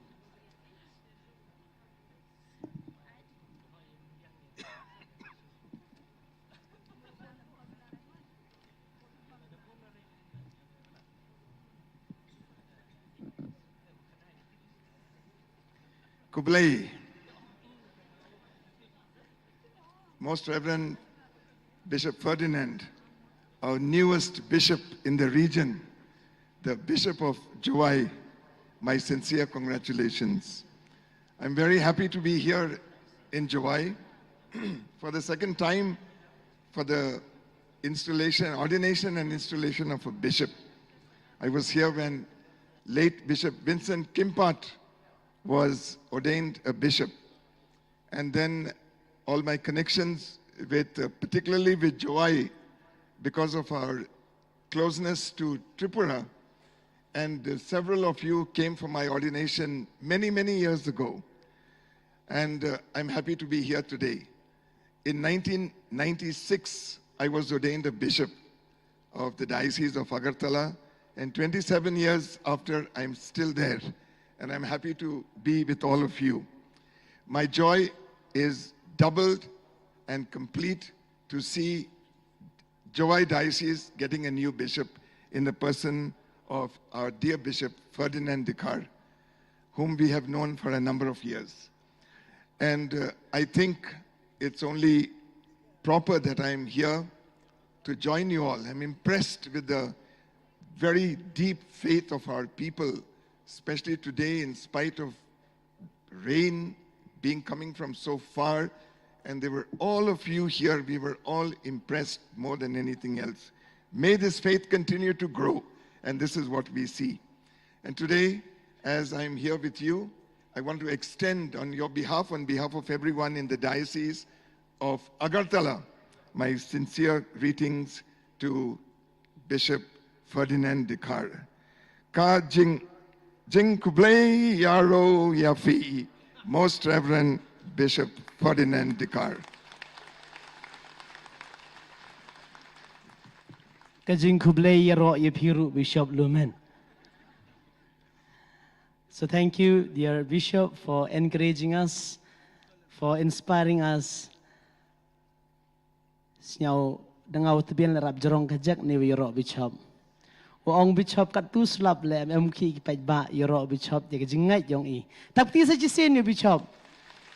Khublei. Most Reverend Bishop Ferdinand, our newest bishop in the region, the Bishop of Jowai, my sincere congratulations. I'm very happy to be here in Jowai for the second time for the installation, ordination and installation of a bishop. I was here when late Bishop Vincent Kimpat was ordained a bishop. And then all my connections with, uh, particularly with Jowai, because of our closeness to Tripura, and, uh, several of you came for my ordination many, many years ago. And, uh, I'm happy to be here today. In nineteen ninety-six, I was ordained a bishop of the Diocese of Agartala, and twenty-seven years after, I'm still there, and I'm happy to be with all of you. My joy is doubled and complete to see Jowai Diocese getting a new bishop in the person of our dear Bishop Ferdinand Dkhar, whom we have known for a number of years. And, uh, I think it's only proper that I am here to join you all. I'm impressed with the very deep faith of our people, especially today, in spite of rain being coming from so far. And there were all of you here. We were all impressed more than anything else. May this faith continue to grow. And this is what we see. And today, as I'm here with you, I want to extend on your behalf, on behalf of everyone in the Diocese of Agartala, my sincere greetings to Bishop Ferdinand Dkhar. Ka jing, jing khublei ïaroh ïa phi, Most Reverend Bishop Ferdinand Dkhar. Ka jing khublei ïaroh ïa phi ruh Bishop Lumen. So thank you, dear Bishop, for encouraging us, for inspiring us. Sñiaw dang aw tbian la rap jrong ka jak ne wi ro Bishop. Wa ong Bishop kat tu slap le em em ki ki paj ba wi ro Bishop de ka jingngait yong i. Tap ti sa chi sen wi Bishop.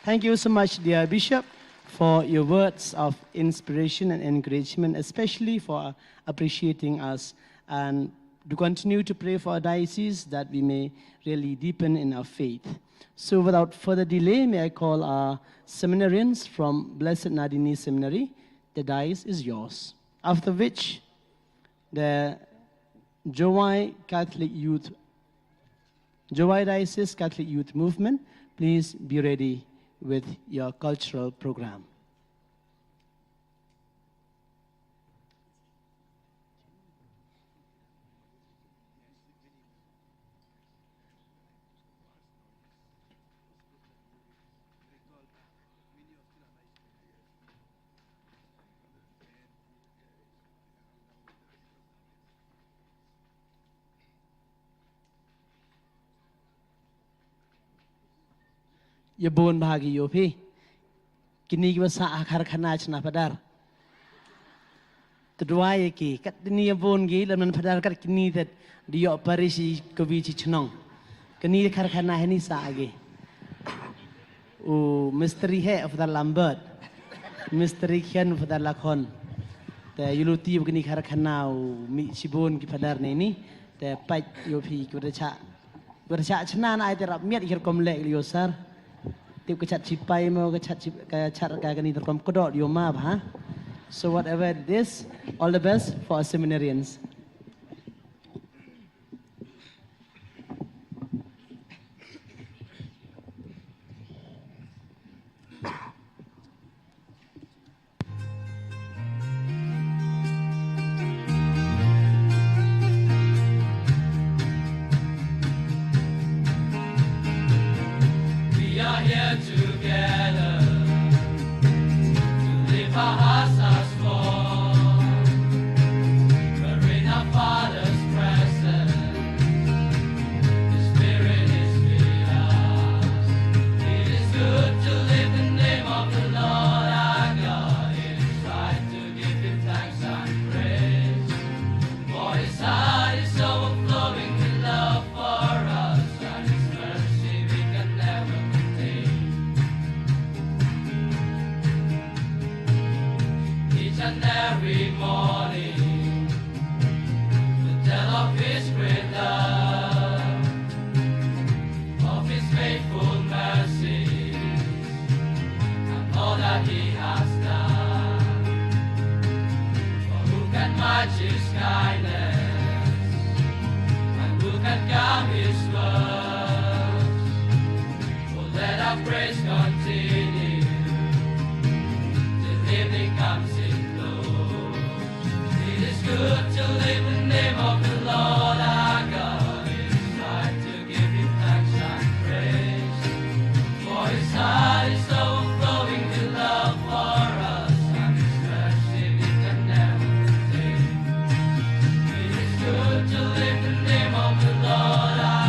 Thank you so much, dear Bishop, for your words of inspiration and encouragement, especially for appreciating us, and to continue to pray for our diocese that we may really deepen in our faith. So without further delay, may I call our seminarians from Blessed Nadini Seminary. The dais is yours. After which, the Jowai Catholic Youth, Jowai Diocese Catholic Youth Movement, please be ready with your cultural program. Ïa bun bha ki ïoh phi. Kini kiba sah ha karkhana chna phadar. Te duwai ïa ki, kat kini ïa bun ki, lem nan phadar kat kini te da ïoh parish ïa kawi chi chnong. Kini karkhana hini sah ïa ki. U mistri heh u Father Lambert. Mistri khian u Father Lakhon. Te ïa luti ïa kini karkhana u mih shibun ki phadar ne ni. Te pait ïoh phi ki wada chah. Wada chah chna na ai te rap miat ki rukom leh ki ïoh sar. Tip ka chat chipai mo ka chat chip ka chat ka kani rukom kodok ïoh ma bha. So whatever it is, all the best for our seminarians. We are here together to lift our hearts as one. We're in our Father's presence. The Spirit is with us. It is good to lift the name of the Lord our God. It is right to give him thanks and praise. For his heart is overflowing with love for us, and his mercy we can never contain. Each and every morning, to tell of his great love, of his faithful mercies, and all that he has done. For who can match his kindness? And who can calm his words? Oh, let our praise continue till evening comes in glory. It is good to lift the name of the Lord our God. It is right to give him thanks and praise. For his heart is overflowing with love for us, and his mercy we can never contain. It is good to lift the name of the Lord our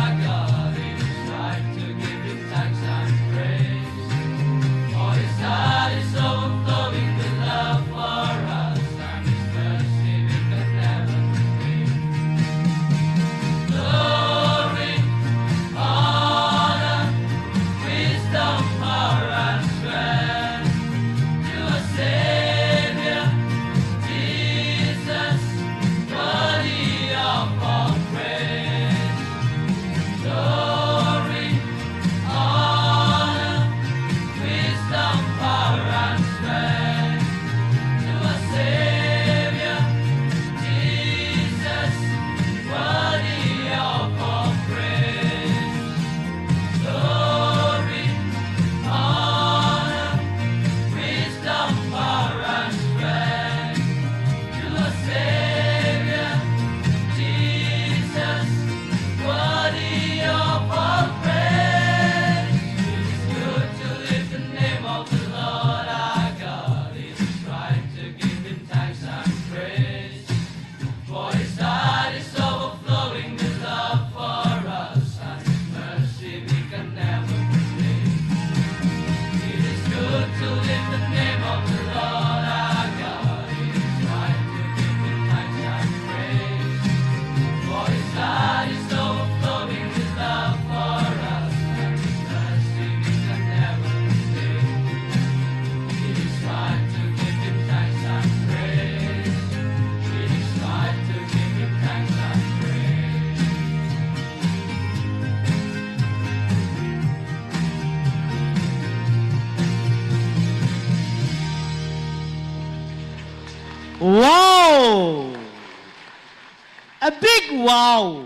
A big wow.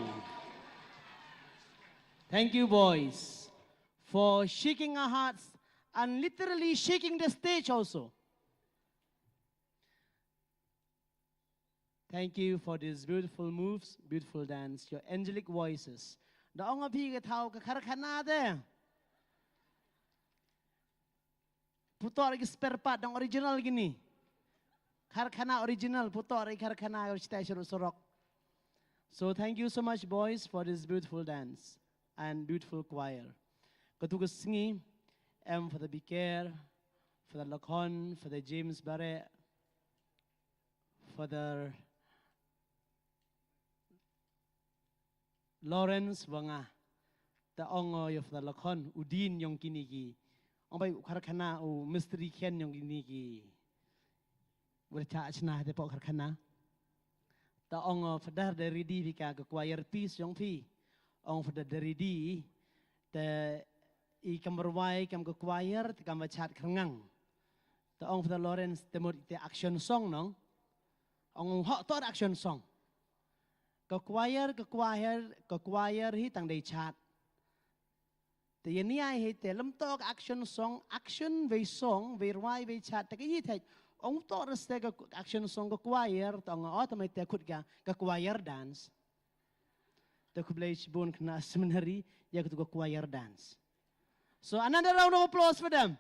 Thank you, boys, for shaking our hearts and literally shaking the stage also. Thank you for these beautiful moves, beautiful dance, your angelic voices. Da ong phi ka thaw ka karkhana de. Putor ki spare part dang original kine. Karkhana original, putor ki karkhana ka stai sharuk sorok. So thank you so much, boys, for this beautiful dance and beautiful choir. Katu ka sngi, em Father Biker, Father Lakhon, Father James Bare, Father Lawrence wa nga. Ta ong ïa Father Lakhon, u dean yong kine ki. Ong bai u karkhana, u mistri khian yong kine ki. Wa da chah chna te po karkhana. Ta ong Father, da ready phi ka, ka choir piece yong phi. Ong Father, da ready. Te i kam rwai kam ka choir, te kam wa chat kyrngang. Ta ong Father Lawrence, te mut te action song nong. Ong hok to action song. Ka choir, ka choir, ka choir hi tang dei chat. Te ïa ni ai hi te lem to ka action song, action wei song, wei rwai wei chat, te ka ïa thai. Ong to reste ka action song ka choir, ta ong o ta mai te khut ka, ka choir dance. Te khublei shibun khynnah seminary, ïa katu ka choir dance. So another round of applause for them.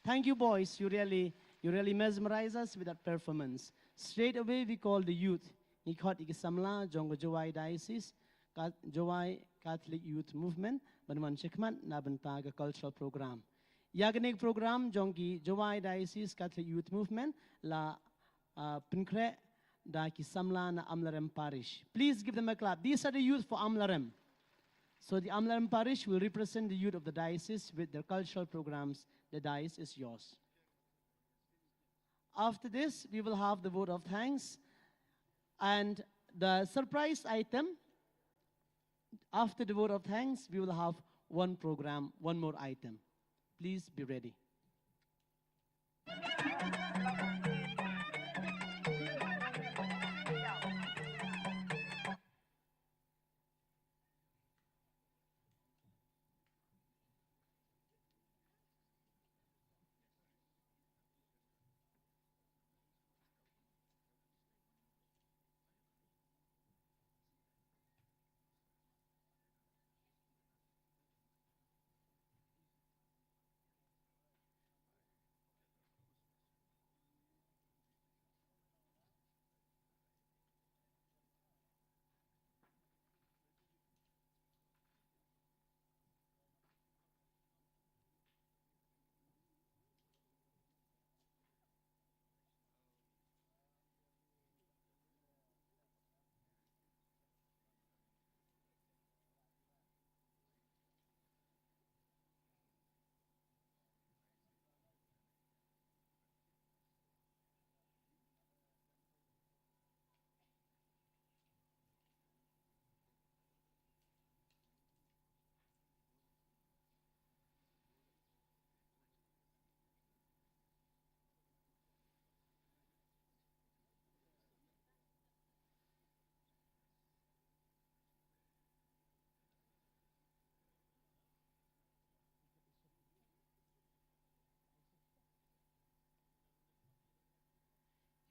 Thank you, boys. You really, you really mesmerize us with that performance. Straight away, we call the youth. Ngi khot ïa ki samla jong ka Jowai Diocese, ka Jowai Catholic Youth Movement, ban wan shakmat na bynta ka cultural program. Ïa kane ka program jong ki Jowai Diocese Catholic Youth Movement la, uh, pynkhreh da ki samla na Amlarem Parish. Please give them a clap. These are the youth for Amlarem. So the Amlarem Parish will represent the youth of the diocese with their cultural programs. The dais is yours. After this, we will have the vote of thanks and the surprise item. After the vote of thanks, we will have one program, one more item. Please be ready.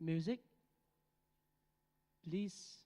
Music, please.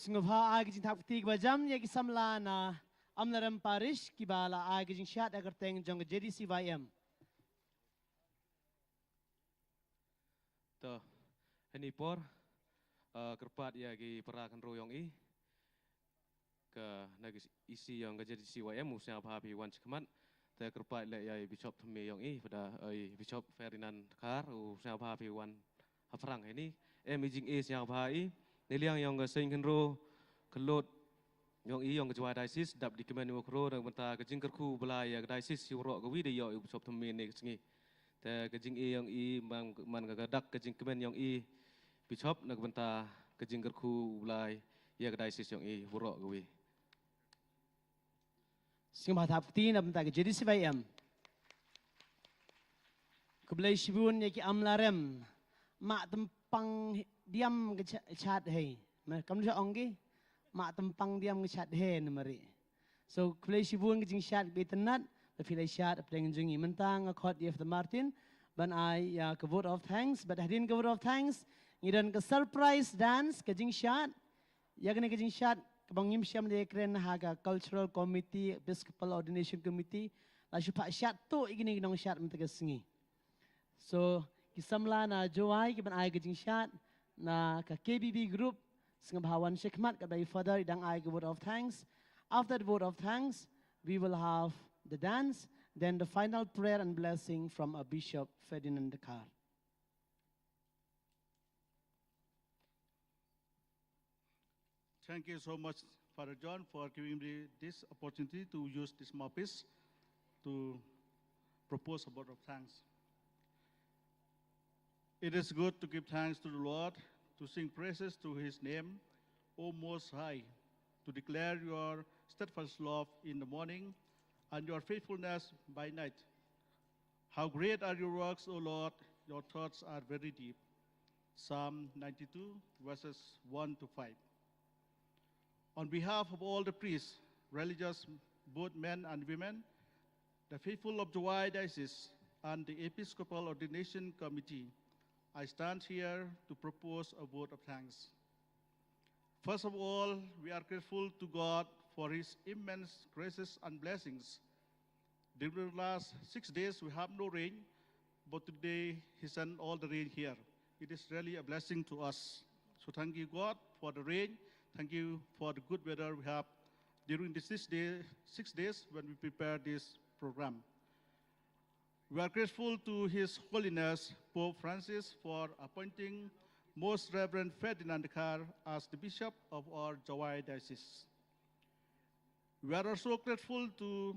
Sngewbha ai ka jingthap kti kaba jam ïa ki samla na Amlarem Parish kiba la ai ka jingshad ha ka kyrteng jong ka J D C Y M. To, hynne por, eh, kyrpad ïa ki para khynroo yong i, ka na ka isi yong ka J D C Y M, u sngewbha phi wan shakhmat. Te kyrpad leh ïa i Bishop thymme yong i, pada, eh, i Bishop Ferdinand Dkhar, u sngewbha phi wan haphrang hynne. Em i jingïasngewbha i, na liang yong ka seng khynroo, khyllood yong i yong ka Jowai Diocese, dap da ki kmen u khro na ka bynta ka jingkyrkhu u Blai ïa ka diocese hi baroh kawi da ïoh i u Bishop thymme ne ka sngi. Te ka jingïa yong i man, man ka dak ka jingkmen yong i Bishop na ka bynta ka jingkyrkhu u Blai ïa ka diocese yong i baroh kawi. Sngewbha thap kti na bynta ka J D C Y M. Khublei shibun ïa ki Amlarem. Mah tympang diam ka cha-, chad hei. Ma kam sha ong ki. Mah tympang diam ka chad hei na mari. So khublei shibun ka jingshad kaba itynnad ba phi la shad hapdeng jong ngi. Mynta nga khot ïa Father Martin ban ai ïa ka vote of thanks, bad hadien ka vote of thanks ngi don ka surprise dance, ka jingshad. Ïa kane ka jingshad kaba ngim shym la ïakren ha ka Cultural Committee, Episcopal Ordination Committee, la shu phah shad tuh ïa kine ki nongshad mynta ka sngi. So ki samla na Jowai kiban ai ka jingshad na ka K B B group, sngewbha wan shakhmat, katba i Father i dang ai ka vote of thanks. After the vote of thanks, we will have the dance, then the final prayer and blessing from a Bishop Ferdinand Dkhar. Thank you so much, Father John, for giving me this opportunity to use this mouthpiece to propose a vote of thanks. It is good to give thanks to the Lord, to sing praises to his name, O Most High, to declare your steadfast love in the morning and your faithfulness by night. How great are your works, O Lord! Your thoughts are very deep. Psalm ninety-two, verses one to five. On behalf of all the priests, religious, both men and women, the faithful of Jowai Diocese, and the Episcopal Ordination Committee, I stand here to propose a vote of thanks. First of all, we are grateful to God for his immense graces and blessings. During the last six days, we have no rain, but today he sent all the rain here. It is really a blessing to us. So thank you, God, for the rain. Thank you for the good weather we have during this six day, six days when we prepare this program. We are grateful to His Holiness Pope Francis for appointing Most Reverend Ferdinand Dkhar as the Bishop of our Jowai Diocese. We are also grateful to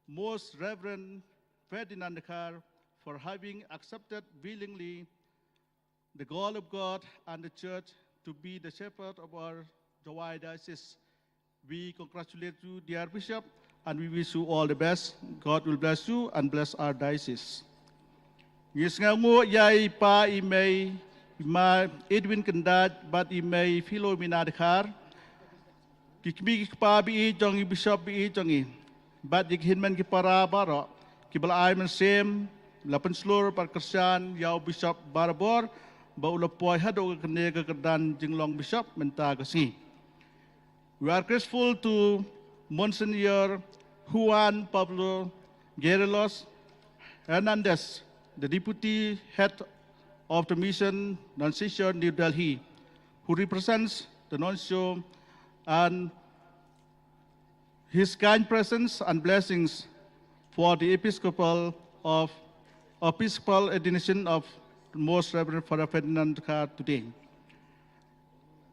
Most Reverend Ferdinand Dkhar for having accepted willingly the call of God and the Church to be the shepherd of our Jowai Diocese. We congratulate you, dear Bishop, and we wish you all the best. God will bless you and bless our diocese. Ngi sngewnguh ïa i pa i mei, i ma Edwin Kyndait bad i mei Philomena Dkhar, ki kmie ki kpa ba ïeit jong i, Bishop ba ïeit jong i, bad ïa ki hynmen ki para baroh kiba la ai mynsiem, la pynshlur bad kyrshan ïa u Bishop barabor ba u la poi haduh kane ka kyrdan jinglong Bishop mynta ka sngi. We are grateful to Monsignor Juan Pablo Guerreros Hernandez, the Deputy Head of the Mission, Nuncio, New Delhi, who represents the Nuncio, and his kind presence and blessings for the Episcopal of Episcopal ordination of Most Reverend Father Ferdinand Dkhar today.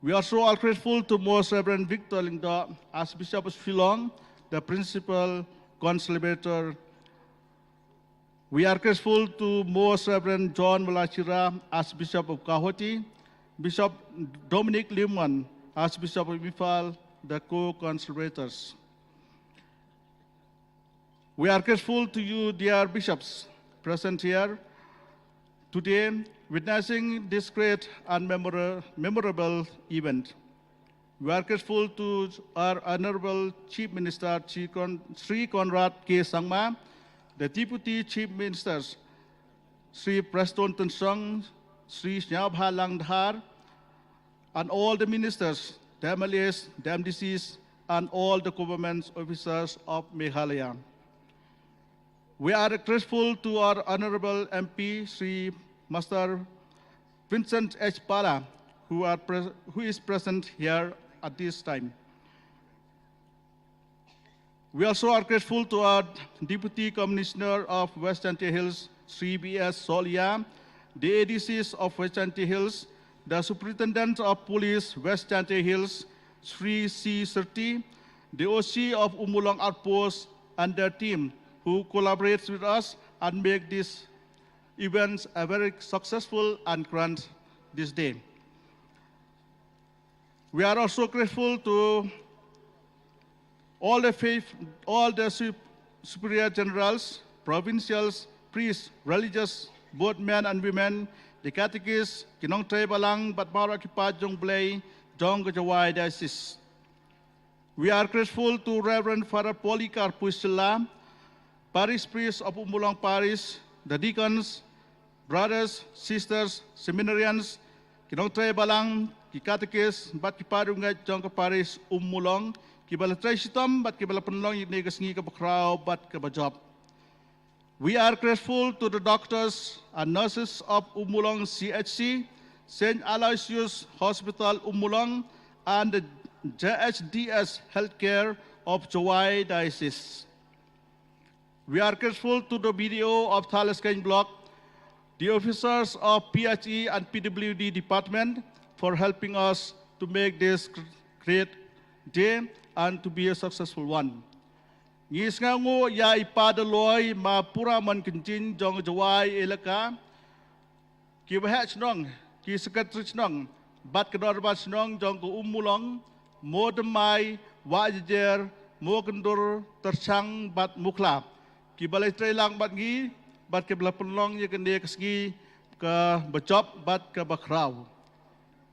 We also are grateful to Most Reverend Victor Lyngdoh, Archbishop of Shillong, the Principal Consolator. We are grateful to Most Reverend John Walashira, Archbishop of Guwahati, Bishop Dominic Limon, Archbishop of Imphal, the co-conservators. We are grateful to you, dear bishops, present here today, witnessing this great and memora-, memorable event. We are grateful to our Honorable Chief Minister, Chi Con-, Shri Conrad K Sangma, the Deputy Chief Ministers, Shri Prestone Tynsong, Shri Sniawbhalang Dhar, and all the ministers, the M L As, the M D Cs, and all the government officers of Meghalaya. We are grateful to our Honorable M P, Shri Master Vincent H Pala, who, are pres- who is present here at this time. We also are grateful to our Deputy Commissioner of West Jaintia Hills, Shri B S Solia, the A D Cs of West Jaintia Hills, the Superintendent of Police, West Jaintia Hills, Shri C Sirti, the O C of Ummulong Outpost, and their team who collaborates with us and make these events a very successful and grand this day. We are also grateful to all the faith, all the su- superior generals, provincials, priests, religious, both men and women, the catechists, ki nongtrei balang, bad baroh ki paid jong U Blei jong ka Jowai Diocese. We are grateful to Reverend Father Polycarp Puisilla, Parish Priest of Ummulong Parish, the deacons, brothers, sisters, seminarians, ki nongtrei balang, ki katekis, bad ki paid riewngeit jong ka parish Ummulong, kiba la trei shitom bad kiba la pynlong ïa kane ka sngi kaba khraw bad kaba jop. We are grateful to the doctors and nurses of Ummulong C H C, Saint Aloysius Hospital Ummulong, and the J H D S Healthcare of Jowai Diocese. We are grateful to the B D O of Thadlaskein Block, the officers of P H E and P W D department for helping us to make this gr- great day and to be a successful one. Ngi sngewnguh ïa i Pa Daloi Mapura Mon Kynjin jong Jowai Elaka, ki waheh shnong, ki secretary shnong, bad ka dorbar shnong jong ka Ummulong, Modymmai, Wahjajer, Mokyndur, Tyrchang bad Mukhla, kiba la trei lang bad ngi, bad kiba la pynlong ïa kane ka sngi kaba jop bad kaba khraw.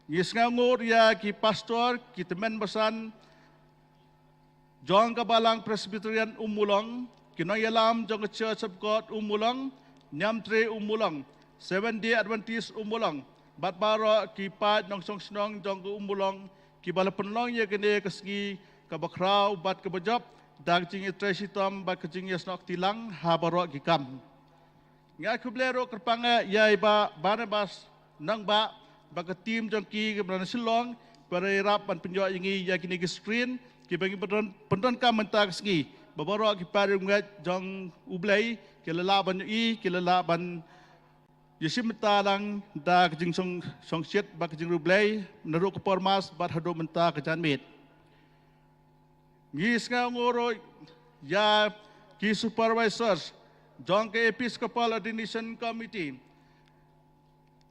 Ngi sngewnguh ïa ki pastor, ki tymmen basan jong ka Balang Presbyterian Ummulong, ki nongïalam jong ka Church of God Ummulong, Niamtre Ummulong, Seventh Day Adventist Ummulong, bad baroh ki paid nongshong shnong jong ka Ummulong, kiba la pynlong ïa kane ka sngi kaba khraw bad kaba jop da ka jingïatrei shitom bad ka jingïasnoh kti lang ha baroh ki kam. Ngi ai khublei ruh kyrpang eh ïa i Bah Barnabas Nangbah bad ka team jong ki, kiba na Shillong, ba la ïarap ban pynïoh ïa ngi ïa kine ki screen kiba ngi pyndonkam mynta ka sngi, ba baroh ki paid riewngeit jong U Blei ki la lah ban ïohi, ki la lah ban ïashim bynta lang da ka jingsong, songshit bad ka jingriewblei naduh ka por Mass bad haduh mynta ka janmiet. Ngi sngewnguh ruh ïa ki supervisors jong ka Episcopal Ordination Committee,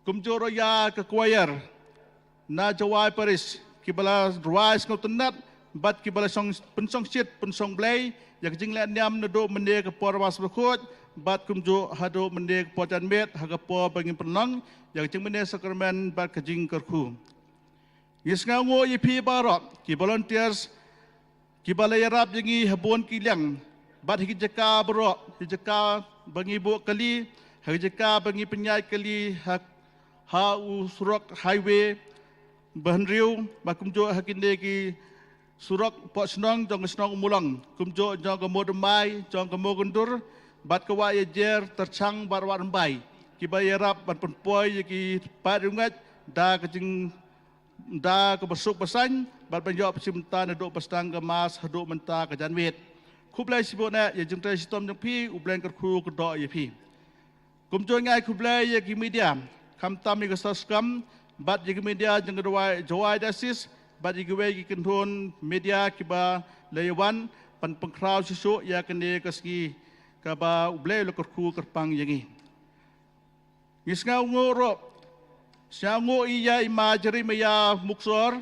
kumjuh ruh ïa ka choir na Jowai Parish, kiba la rwai sngewtynnat bad kiba la song, pynsongshit, pynsongblei ïa ka jingleh niam naduh mynne ka por Mass bakhuid bad kumjuh haduh mynne ka por janmiet, ha ka por ba ngin pynlong ïa ka jingmane sakramen bad ka jingkyrkhu. Ngi sngewnguh ïa phi baroh ki volunteers kiba la ïarap ïa ngi ha bun ki liang, bad ha ki jaka baroh, ha ki jaka ba ngi buh kali, ha ki jaka ba ngi pynïaid kali, ha, ha u surok highway ba hynriew, bad kumjuh ha kine ki surok pok shnong jong ka shnong Ummulong, kumjuh jong ka Modymmai, jong ka Mokyndur, bad ka Wahjajer, Tyrchang bad Wah Rymbai, kiba ïarap ban pynpoi ïa ki paid riewngeit da ka jing da kaba suk ba saiñ, bad ban ïoh pynshim bynta naduh ba sdang ka Mass haduh mynta ka janmiet. Khublei shibun eh ïa ka jingtrei shitom jong phi, U Blei un kyrkhu kyrdoh ïa phi. Kumjuh ngi ai khublei ïa ki media, khamtam ïa ka Sorskam, bad ïa ki media jong ka Jowai, Jowai Diocese, bad ïa kiwei ki kynhun media kiba la ïa wan ban pynkhraw shuh shuh ïa kane ka sngi kaba U Blei u la kyrkhu kyrpang ïa ngi. Ngi sngewnguh ruh, sngewnguh ïa i Ma Jeremiah Muksor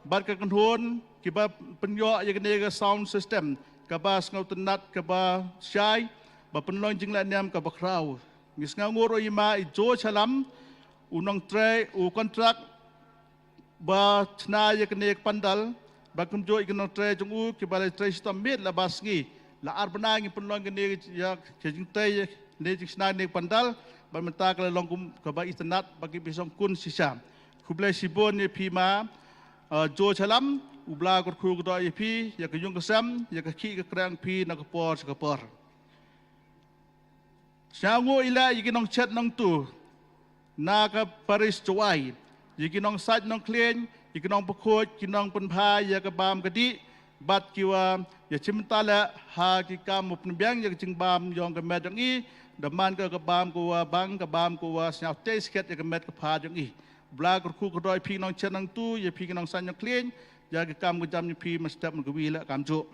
bad ka kynhun kiba pynïoh ïa kane ka sound system kaba sngewtynnat, kaba shai, ba pynlong jingleh niam kaba khraw. Ngi sngewnguh ruh ïa i Ma Ijo Chalam, u nongtrei, u kontrak ba chna ïa kane ka pandal, bad kumjuh ïa ki nongtrei jong u kiba la trei shitom miet la ba sngi, la ar bnai ngi pynlong kane ïa ka jingtrei, ne jingshna kane ka pandal, bad mynta ka la long kum kaba itynnat, bad ki bishong kun shisha. Khublei shibun ïa phi Ma, uh, Joe Chalam, u Blai kyrkhu kyrdoh ïa phi, ïa ka ïung ka sem, ïa ka khih ka kreng phi na ka por sha ka por. Sngewbha ïa la ïa ki nongchet nongtu na ka parish Jowai, ïa ki nongsait nongkhlaiñ, ïa ki nongpynkhuid, ki nongpynbha ïa ka bam ka dih, bad ki wa ïa chim tala ha ki kam u pynbiang ïa ka jingbam ïong ka met ïong i, da man ka ka bam ka wa bang, ka bam ka wa sngewtei skhet ïa ka met ka pha ïong i. Blai kyrkhu kyrdoh ïa phi nongchet nongtu, ïa phi ki nongsait nongkhlaiñ, ïa ki kam ka jam ïa phi mynstep mynkawi la kam ju.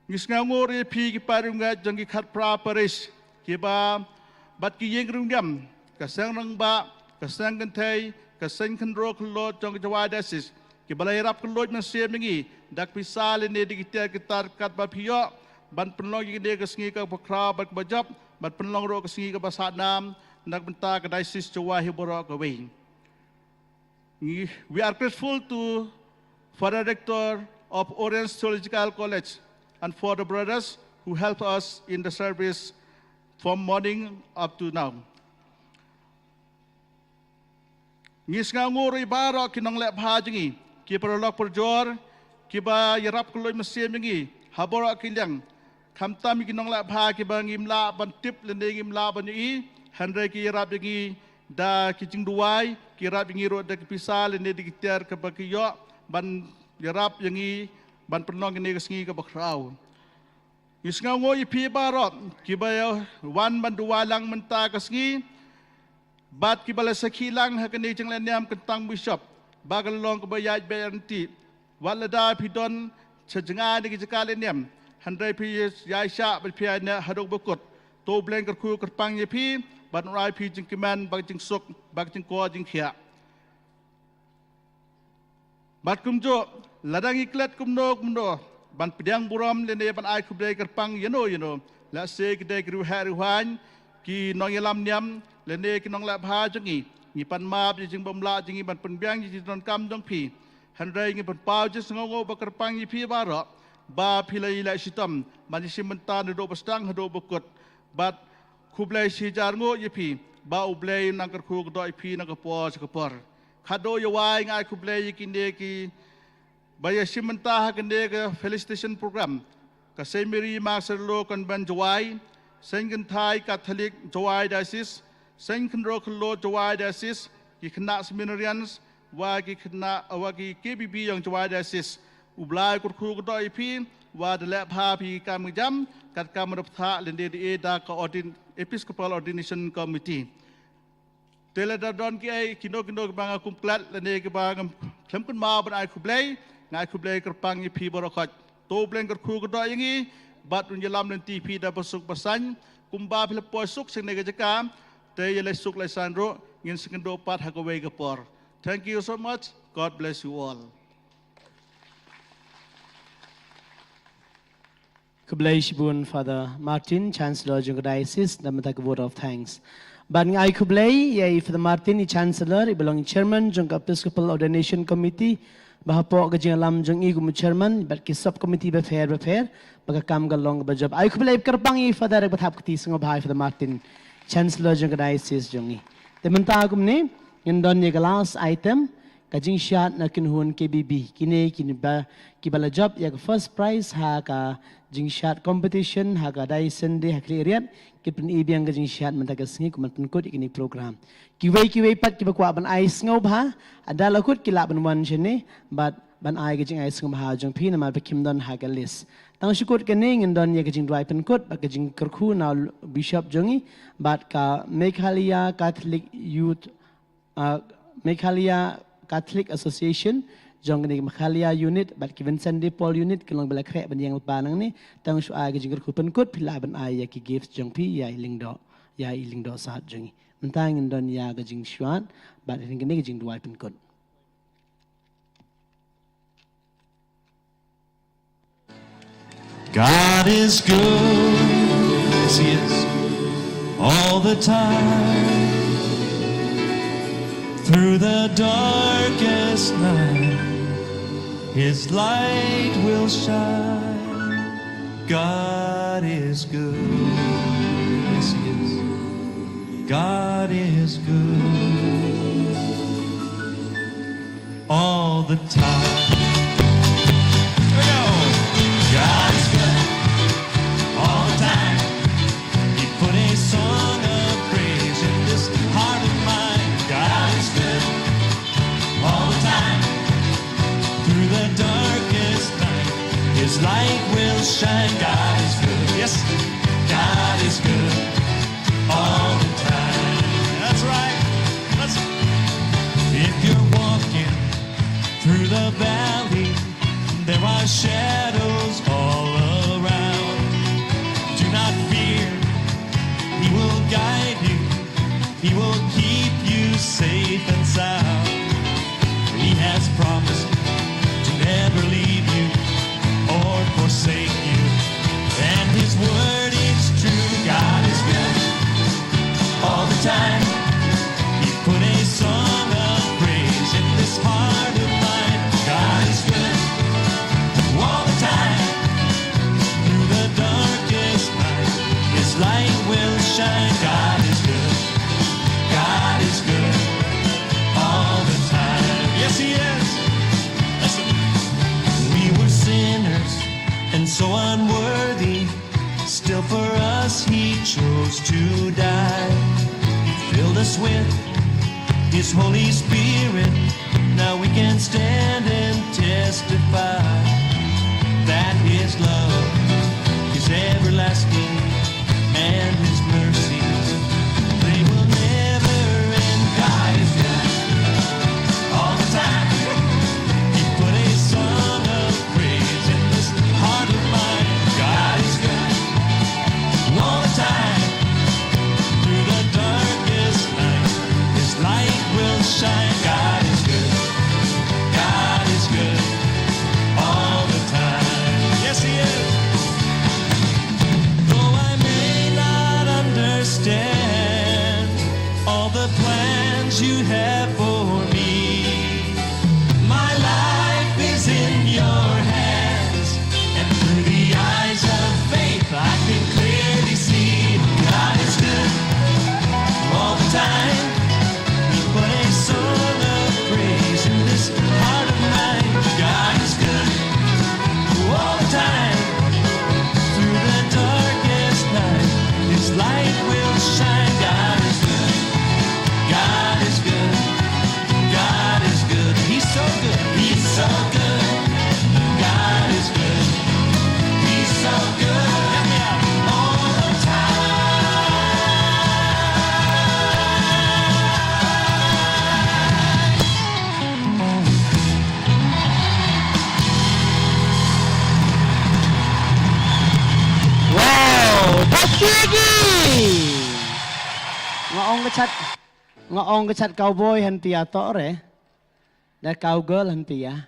Ngi sngewnguh ïa phi ki paid riewngeit jong ki khatphra parish, ki ba bad ki ïing riewniam, ka seng rangbah, ka seng kynthei, ka seng khynroo khyllood jong ka Jowai Diocese, ki ba la ïarap kylluid mynsiem ïa ngi da ka pisa lane da ki tiar ki tar kat ba phi ïoh ban pynlong ïa kane ka sngi ka bakhraw bad ka bajop, ban pynlong ruh ka sngi ka ba sahnam na ka bynta ka Diocese Jowai hi baroh kawei. We are grateful to Father Rector of Orange Theological College and for the brothers who help us in the service from morning up to now. Ngi sngewnguh ïa baroh ki nongleh bha jong ngi, ki paralok parajor, ki ba ïarap kylluid mynsiem ïa ngi ha baroh ki liang. Khamtam ki nongleh bha ki ba ngim lah ban tip lane ngim lah ban ïohi, hynrei ki ïarap ïa ngi da ki jingduwai, ki ïarap ïa ngi ruh da ki pisa lane da ki tiar ka ba ki ïoh ban ïarap ïa ngi ban pynlong kane ka sngi ka bakhraw. Ngi sngewnguh ïa phi baroh ki ba ïa wan ban duwai lang mynta ka sngi, bad ki ba la sakhi lang ha kane ka jingleh niam kyntang Bishop ba ka long ka ba ïaid beit ryntih. Wat lada phi don sha jngai na ki jaka leh niam, hynrei phi ïaishah bad phi ïaineh haduh ba kut. To U Blei un kyrkhu kyrpang ïa phi bad un ai phi jingkmen bad jingsuk bad jingkoit jingkhiah. Bad kumjuh, lada ngi klet kumno kumno ban pdiang burom lane ban ai khublei kyrpang ïano ïano, lehse ki dei ki riewheh riewhaiñ, ki nongïalam niam lane ki nongleh bha jong ngi, ngi pan map ïa ka jingbymlah jong ngi ban pynbiang ïa ka jingdonkam jong phi. Hynrei ngi pynpaw jingsngewnguh bad kyrpang ïa phi baroh ba phi la ïaleh shitom ban ïashim bynta naduh ba sdang haduh ba kut. Bad khublei shihajar nguh ïa phi ba U Blei un nang kyrkhu kyrdoh ïa phi na ka por sha ka por. Khadduh ïa wai nga ai khublei ïa kine ki ba ïashim bynta ha kane ka felicitation program, ka Saint Mary Mass Low Convent Jowai, Saint Kynthai Catholic Jowai Diocese, Saint Khynroo Khyllood Jowai Diocese, ki khynnah seminarians, wa ki khynnah, wa ki K B B ïong Jowai Diocese. U Blai kyrkhu kyrdoh ïa phi wa da leh bha phi ki kam ki jam katkam da bthah lane da e da ka ordin-, Episcopal Ordination Committee. Te lada don kiei kino kino kiba nga kum klet lane kiba ngam khlem kynmaw ban ai khublei, nga ai khublei kyrpang ïa phi baroh khoit. To U Blei un kyrkhu kyrdoh ïa ngi bad un ïalam lynti phi da ba suk ba saiñ. Kumba phi la poi suk sha kane ka jaka, te ïaleh suk leh saiñ ruh, ngin sa ïakynduh pat ha kawei ka por. Thank you so much. God bless you all. Khublei shibun Father Martin, Chancellor jong ka Diocese, na ka bynta ka vote of thanks. Bad nga ai khublei ïa i Father Martin, i Chancellor, i ba long i Chairman jong ka Episcopal Ordination Committee, ba hapoh ka jingïalam jong i kum u Chairman bad ki Sub Committee bapher bapher, ba ka kam ka long kaba jop. Ai khublei kyrpang ïa i Father, ba thap kti sngewbha ïa i Father Martin, Chancellor jong ka Diocese jong i. Te mynta kumne ngin don ïa ka last item, ka jingshad na kynhun K B B, kine kine ba, kiba la jop ïa ka first prize ha ka jingshad competition ha ka Dai Sunday ha Khliehriat, ki pyni biang ka jingshad mynta ka sngi, kumno pynkut ïa kine ki program. Kiwei kiwei pat kiba kwah ban ai sngewbha, lada la kut ki lah ban wan shane bad ban ai ka jingai sngewbha jong phi namar ba kim don ha ka list. Tang shu kut kane ngin don ïa ka jingduwai pynkut bad ka jingkyrkhu na u Bishop jong i bad ka Meghalaya Catholic Youth, uh, Meghalaya Catholic Association, jong kane ka Meghalaya Unit bad ki Vincent de Paul Unit, ki long ba la khreh ban ïeng lypa nangne. Tang shu ai ka jingkyrkhu pynkut, phi lah ban ai ïa ki gift jong phi ïa i lyngdoh, ïa i lyngdoh sat jong i. Mynta ngin don ïa ka jingshad bad kane ka jingduwai pynkut. God is good, yes, He is, all the time. Through the darkest night, His light will shine. God is good, yes, He is. God is good. all the time. Here we go. God is good all the time. He put a song of praise in this heart of mine. God is good all the time. Through the darkest night, his light will shine. God is good. Yes, God is good all the time. That's right. Listen. If you're walking through the valley, there are shadows all around. Do not fear, he will guide you. He will keep you safe and sound. He has promised to never leave you or forsake you. And his word is true. God is good all the time. He put a song of praise in this heart of mine. God is good all the time. Through the darkest night, his light will shine. God is good. God is good all the time. Yes, he is. Listen. We were sinners and so unworthy. Still for us he chose to die. He filled us with his Holy Spirit. Now we can stand and testify that his love is everlasting and his mercies, they will never end. God is good all the time. He put a song of praise in this heart of mine. God is good all the time. Through the darkest night, his light will shine. God is good. God is good all the time. Yes, he is. Though I may not understand all the plans you have for me, my life is in your hands, and through the eyes of faith I can clearly see God is good all the time. He put a song of praise in this heart of mine. God is good all the time. Through the darkest night, his light will shine. God is good. God is good. God is good. He's so good. He's so good. God is good. He's so good. All the time. Wow, Takigi! Nga ong ka chat, nga ong ka chat cowboy hynrei to re. Da cowgirl hynrei.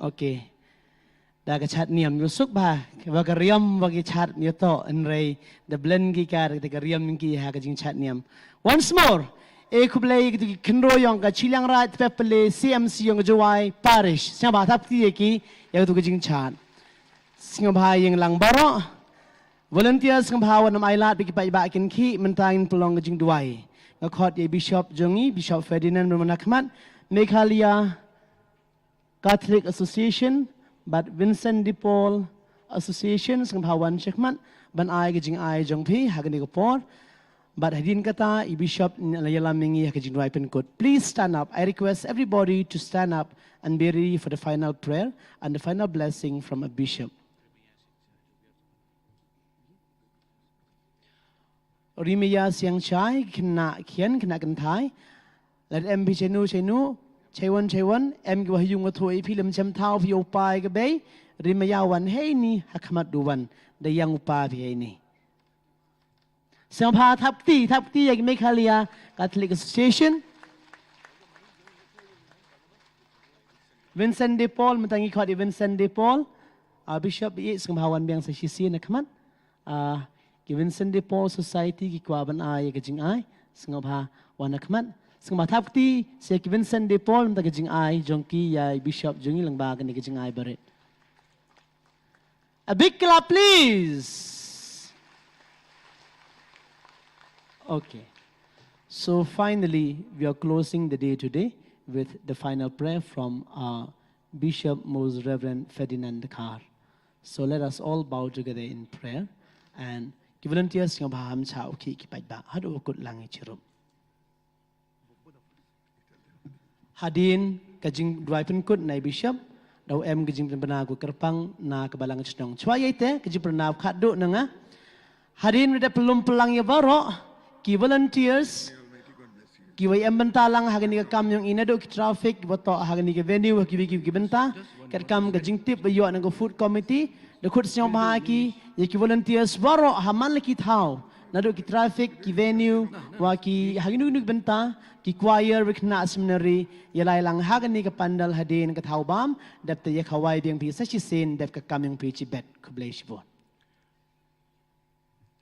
Okay. Da ka chat niam ïa suk ba, ba ka riam ba ki chat ïa to hynrei da blend ki ka da ka riam ki ha ka jingchat niam. Once more. E khublei ki khynro ïong ka Chilliangraij Pepele C M C ïong ka Jowai Parish. Sngewbha thap kti ïa ki ïa ka jingchat. Sngewbha ïeng lang baroh. Volunteers sngewbha wan ym ailad ba ki paidbah kin khih mynta ngin pynlong ka jingduwai. Nga khot ïa Bishop jong ngi, Bishop Ferdinand Manakhmat, Meghalaya Catholic Association bad Vincent de Paul Association sngewbha wan shakhmat ban ai ka jingai jong phi ha kane ka por. Bad hadien kata i Bishop la ïalam ïa ngi ha ka jingduwai pynkut. Please stand up. I request everybody to stand up and be ready for the final prayer and the final blessing from a bishop. Ri maya siang chai, khynnah khian, khynnah kynthai. Lada em phi shainu shainu, chaiwan chaiwan, em ki wa ha ïung wa thuh ïa phi lem chem thaw phi ïa u pa ïa ka bei, ri maya wan heini, ha khmat duwan, da ïeng u pa phi heini. Sngewbha thap kti, thap kti ïa ki Meghalaya Catholic Association. Vincent de Paul, mynta ngi khot ïa Vincent de Paul. Ah, Bishop, ïa sngewbha wan biang sa shisien na khmat. Ah, ki Vincent de Paul Society ki kwah ban ai ïa ka jingai. Sngewbha wan na khmat. Sngewbha thap kti sa ïa ki Vincent de Paul mynta ka jingai jong ki ïa i Bishop jong ngi lyngba kane ka jingai barit. A big clap, please. Okay. So finally, we are closing the day today. with the final prayer from our Bishop, Most Reverend Ferdinand Dkhar. So let us all bow together in prayer, and ki volunteers nga baham cha u ki ki pajba hadu kut lang i chirup. Hadien ka jingduwai pynkut na i Bishop, daw em ka jingpynbna ku kyrpang na ka balang chnong. Chwa yei te ka jingpynbna khat du na nga. Hadien rida pelum pelang ya baroh ki volunteers ki wei em bynta lang ha kani ka kam yong i naduh ki traffic wa toh ha kani ka venue ha ki wei ki bynta. Kat kam ka jingtip wa yoh na ka food committee da khut sngewbha ki ya ki volunteers baroh ha man la ki thaw naduh ki traffic ki venue wa ki ha kinu kinu bynta ki choir wa ki khynnah seminary ya lai lang ha kani ka pandal hadien ka thaw bam dep te ya khawai biang phi sa shisien dep ka kam yong phi chi bet. Khublei shibun.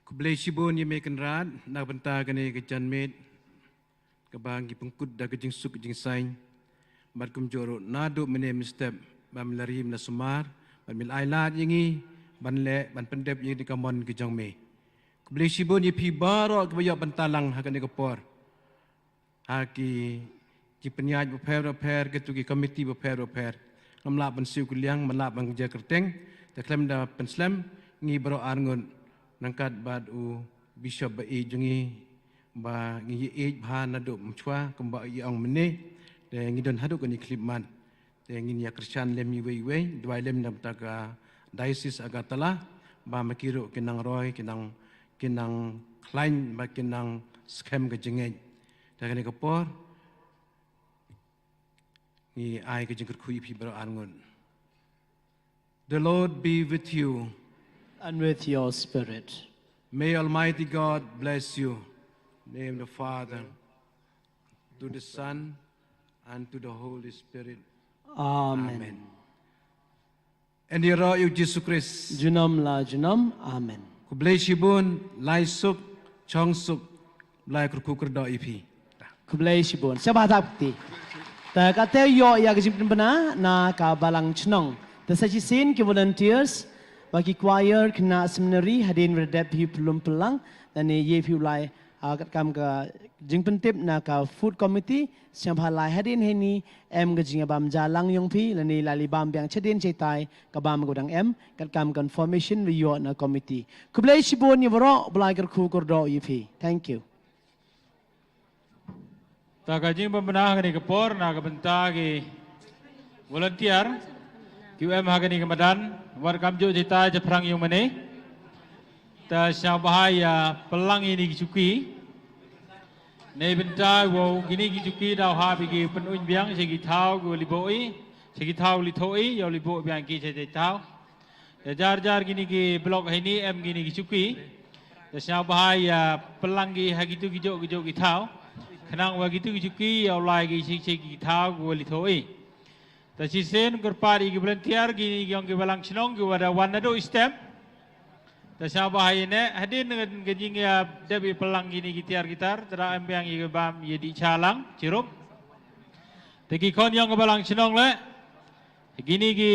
Khublei shibun ya me Kynrad na bynta kane ka janmiet kaba ngi pynkut da ka jingsuk jingsaiñ. Bad kumjuh ruh naduh mynne mynstep ba me la rim la sumar bad me la ai lad ya ngi ban leh ban pyndep ya ngi da ka mon ka jong me. Khublei shibun ya phi baroh kiba yoh bynta lang ha kane ka por. Ha ki, ki pynïaid bapher bapher, kitu ki komiti bapher bapher. Ngam lah ban siew kylliang, ngam lah ban jer kyrteng, te khlem da pynslem, ngi baroh arngut, ryngkat bad u Bishop ba ïeit jong ngi, ba ngi ïeit bha naduh mynchwa, kumba i ong mynne, te ngi don haduh kane ka khyllipmat. Te ngin ïa kyrshan lem iwei iwei, duwai lem na bynta ka Diocese Agartala, ba ma ki ruh ki nang roi, ki nang, ki nang khlaiñ, ba ki nang skhem ka jingngeit. Te kane ka por, ngi ai ka jingkyrkhu ïa phi baroh arngut. The Lord be with you. And with your spirit. May Almighty God bless you. Name the Father, to the Son, and to the Holy Spirit. Amen. Amen. Yn ïaroh ïa u Jisu Khrist. Junom la junom. Amen. Khublei shibun, lai suk, chong suk, Blai kyrkhu kyrdoh ïa phi. Khublei shibun. Sngewbha thap kti. Te kata ïoh ïa ka jingpynbna na ka balang chnong. Te sa shisien ki volunteers, ba ki choir, khynnah seminary, hadien wa da dep phi u pynlum pynlang, lane ïa phi u lai, ah, katkam ka jingpyntip na ka food committee, sngewbha lai hadien heini, em ka jingïabam ja lang yong phi, lane lai li bam biang shadien shaitai, ka bam ka dang em, katkam ka information wa ïoh na committee. Khublei shibun ïa baroh, Blai kyrkhu kyrdoh ïa phi. Thank you. Ta ka jingpynbna ha kane ka por na ka bynta ki volunteer ki em ha kane ka madan, wat kam ju jita japhrang ïong mane. Ta sngewbha ïa pynlang ïa kine ki juki. Nei bynta wow kine ki juki daw hap ïa ki pynun biang sha ki thaw ki wa liboh i, sha ki thaw lithoh i, ïa liboh biang ki sha ki thaw. Ïa jar jar kine ki block heini em kine ki juki. Ïa sngewbha ïa pynlang ki ha kitu ki jok ki jok ki thaw. Khnang wa kitu ki juki ïa u lai ki sha ki thaw ki wa lithoh i. Ta shisien kyrpad ïa ki volunteer kine ki ong ki balang chnong ki wa da wan naduh step. Ta sngewbha ïa ne hadien ka jingïa dep ïa pynlang kine ki tiar ki tar, ta da em biang ïa ki bam ïa dih cha lang chirup. Te ki khon ïong ka balang chnong le. Kine ki,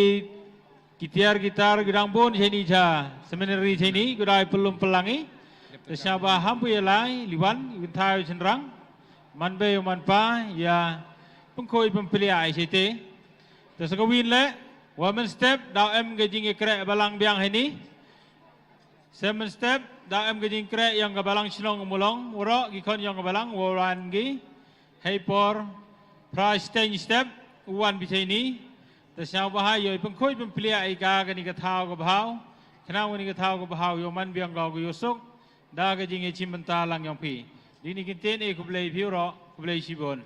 ki tiar ki tar ki dang bun shane cha seminary shane, ki dei pynlum pynlang i. Te sngewbha ham pu ïa lai, liwan, i win thai u chynrang. Man bei u man pa, ïa pynkhuid pynplia i shete. Te sa ka win le, wa mynstep, daw em ka jingïakreh balang biang heini. Sa mynstep, daw em ka jingkreh ïong ka balang chnong Mulong, waroh ki khon ïong ka balang, wa wan ki, hei por, phra step, step, u wan bishai ni, ta sngewbha ïoh i pynkhuid pynplia i ka kani ka thaw ka bhaw, khnang kani ka thaw ka bhaw ïoh man biang ka ïoh suk, da ka jingïachim bynta lang ïong phi. Dini kin ten e khublei phi waroh, khublei shibun.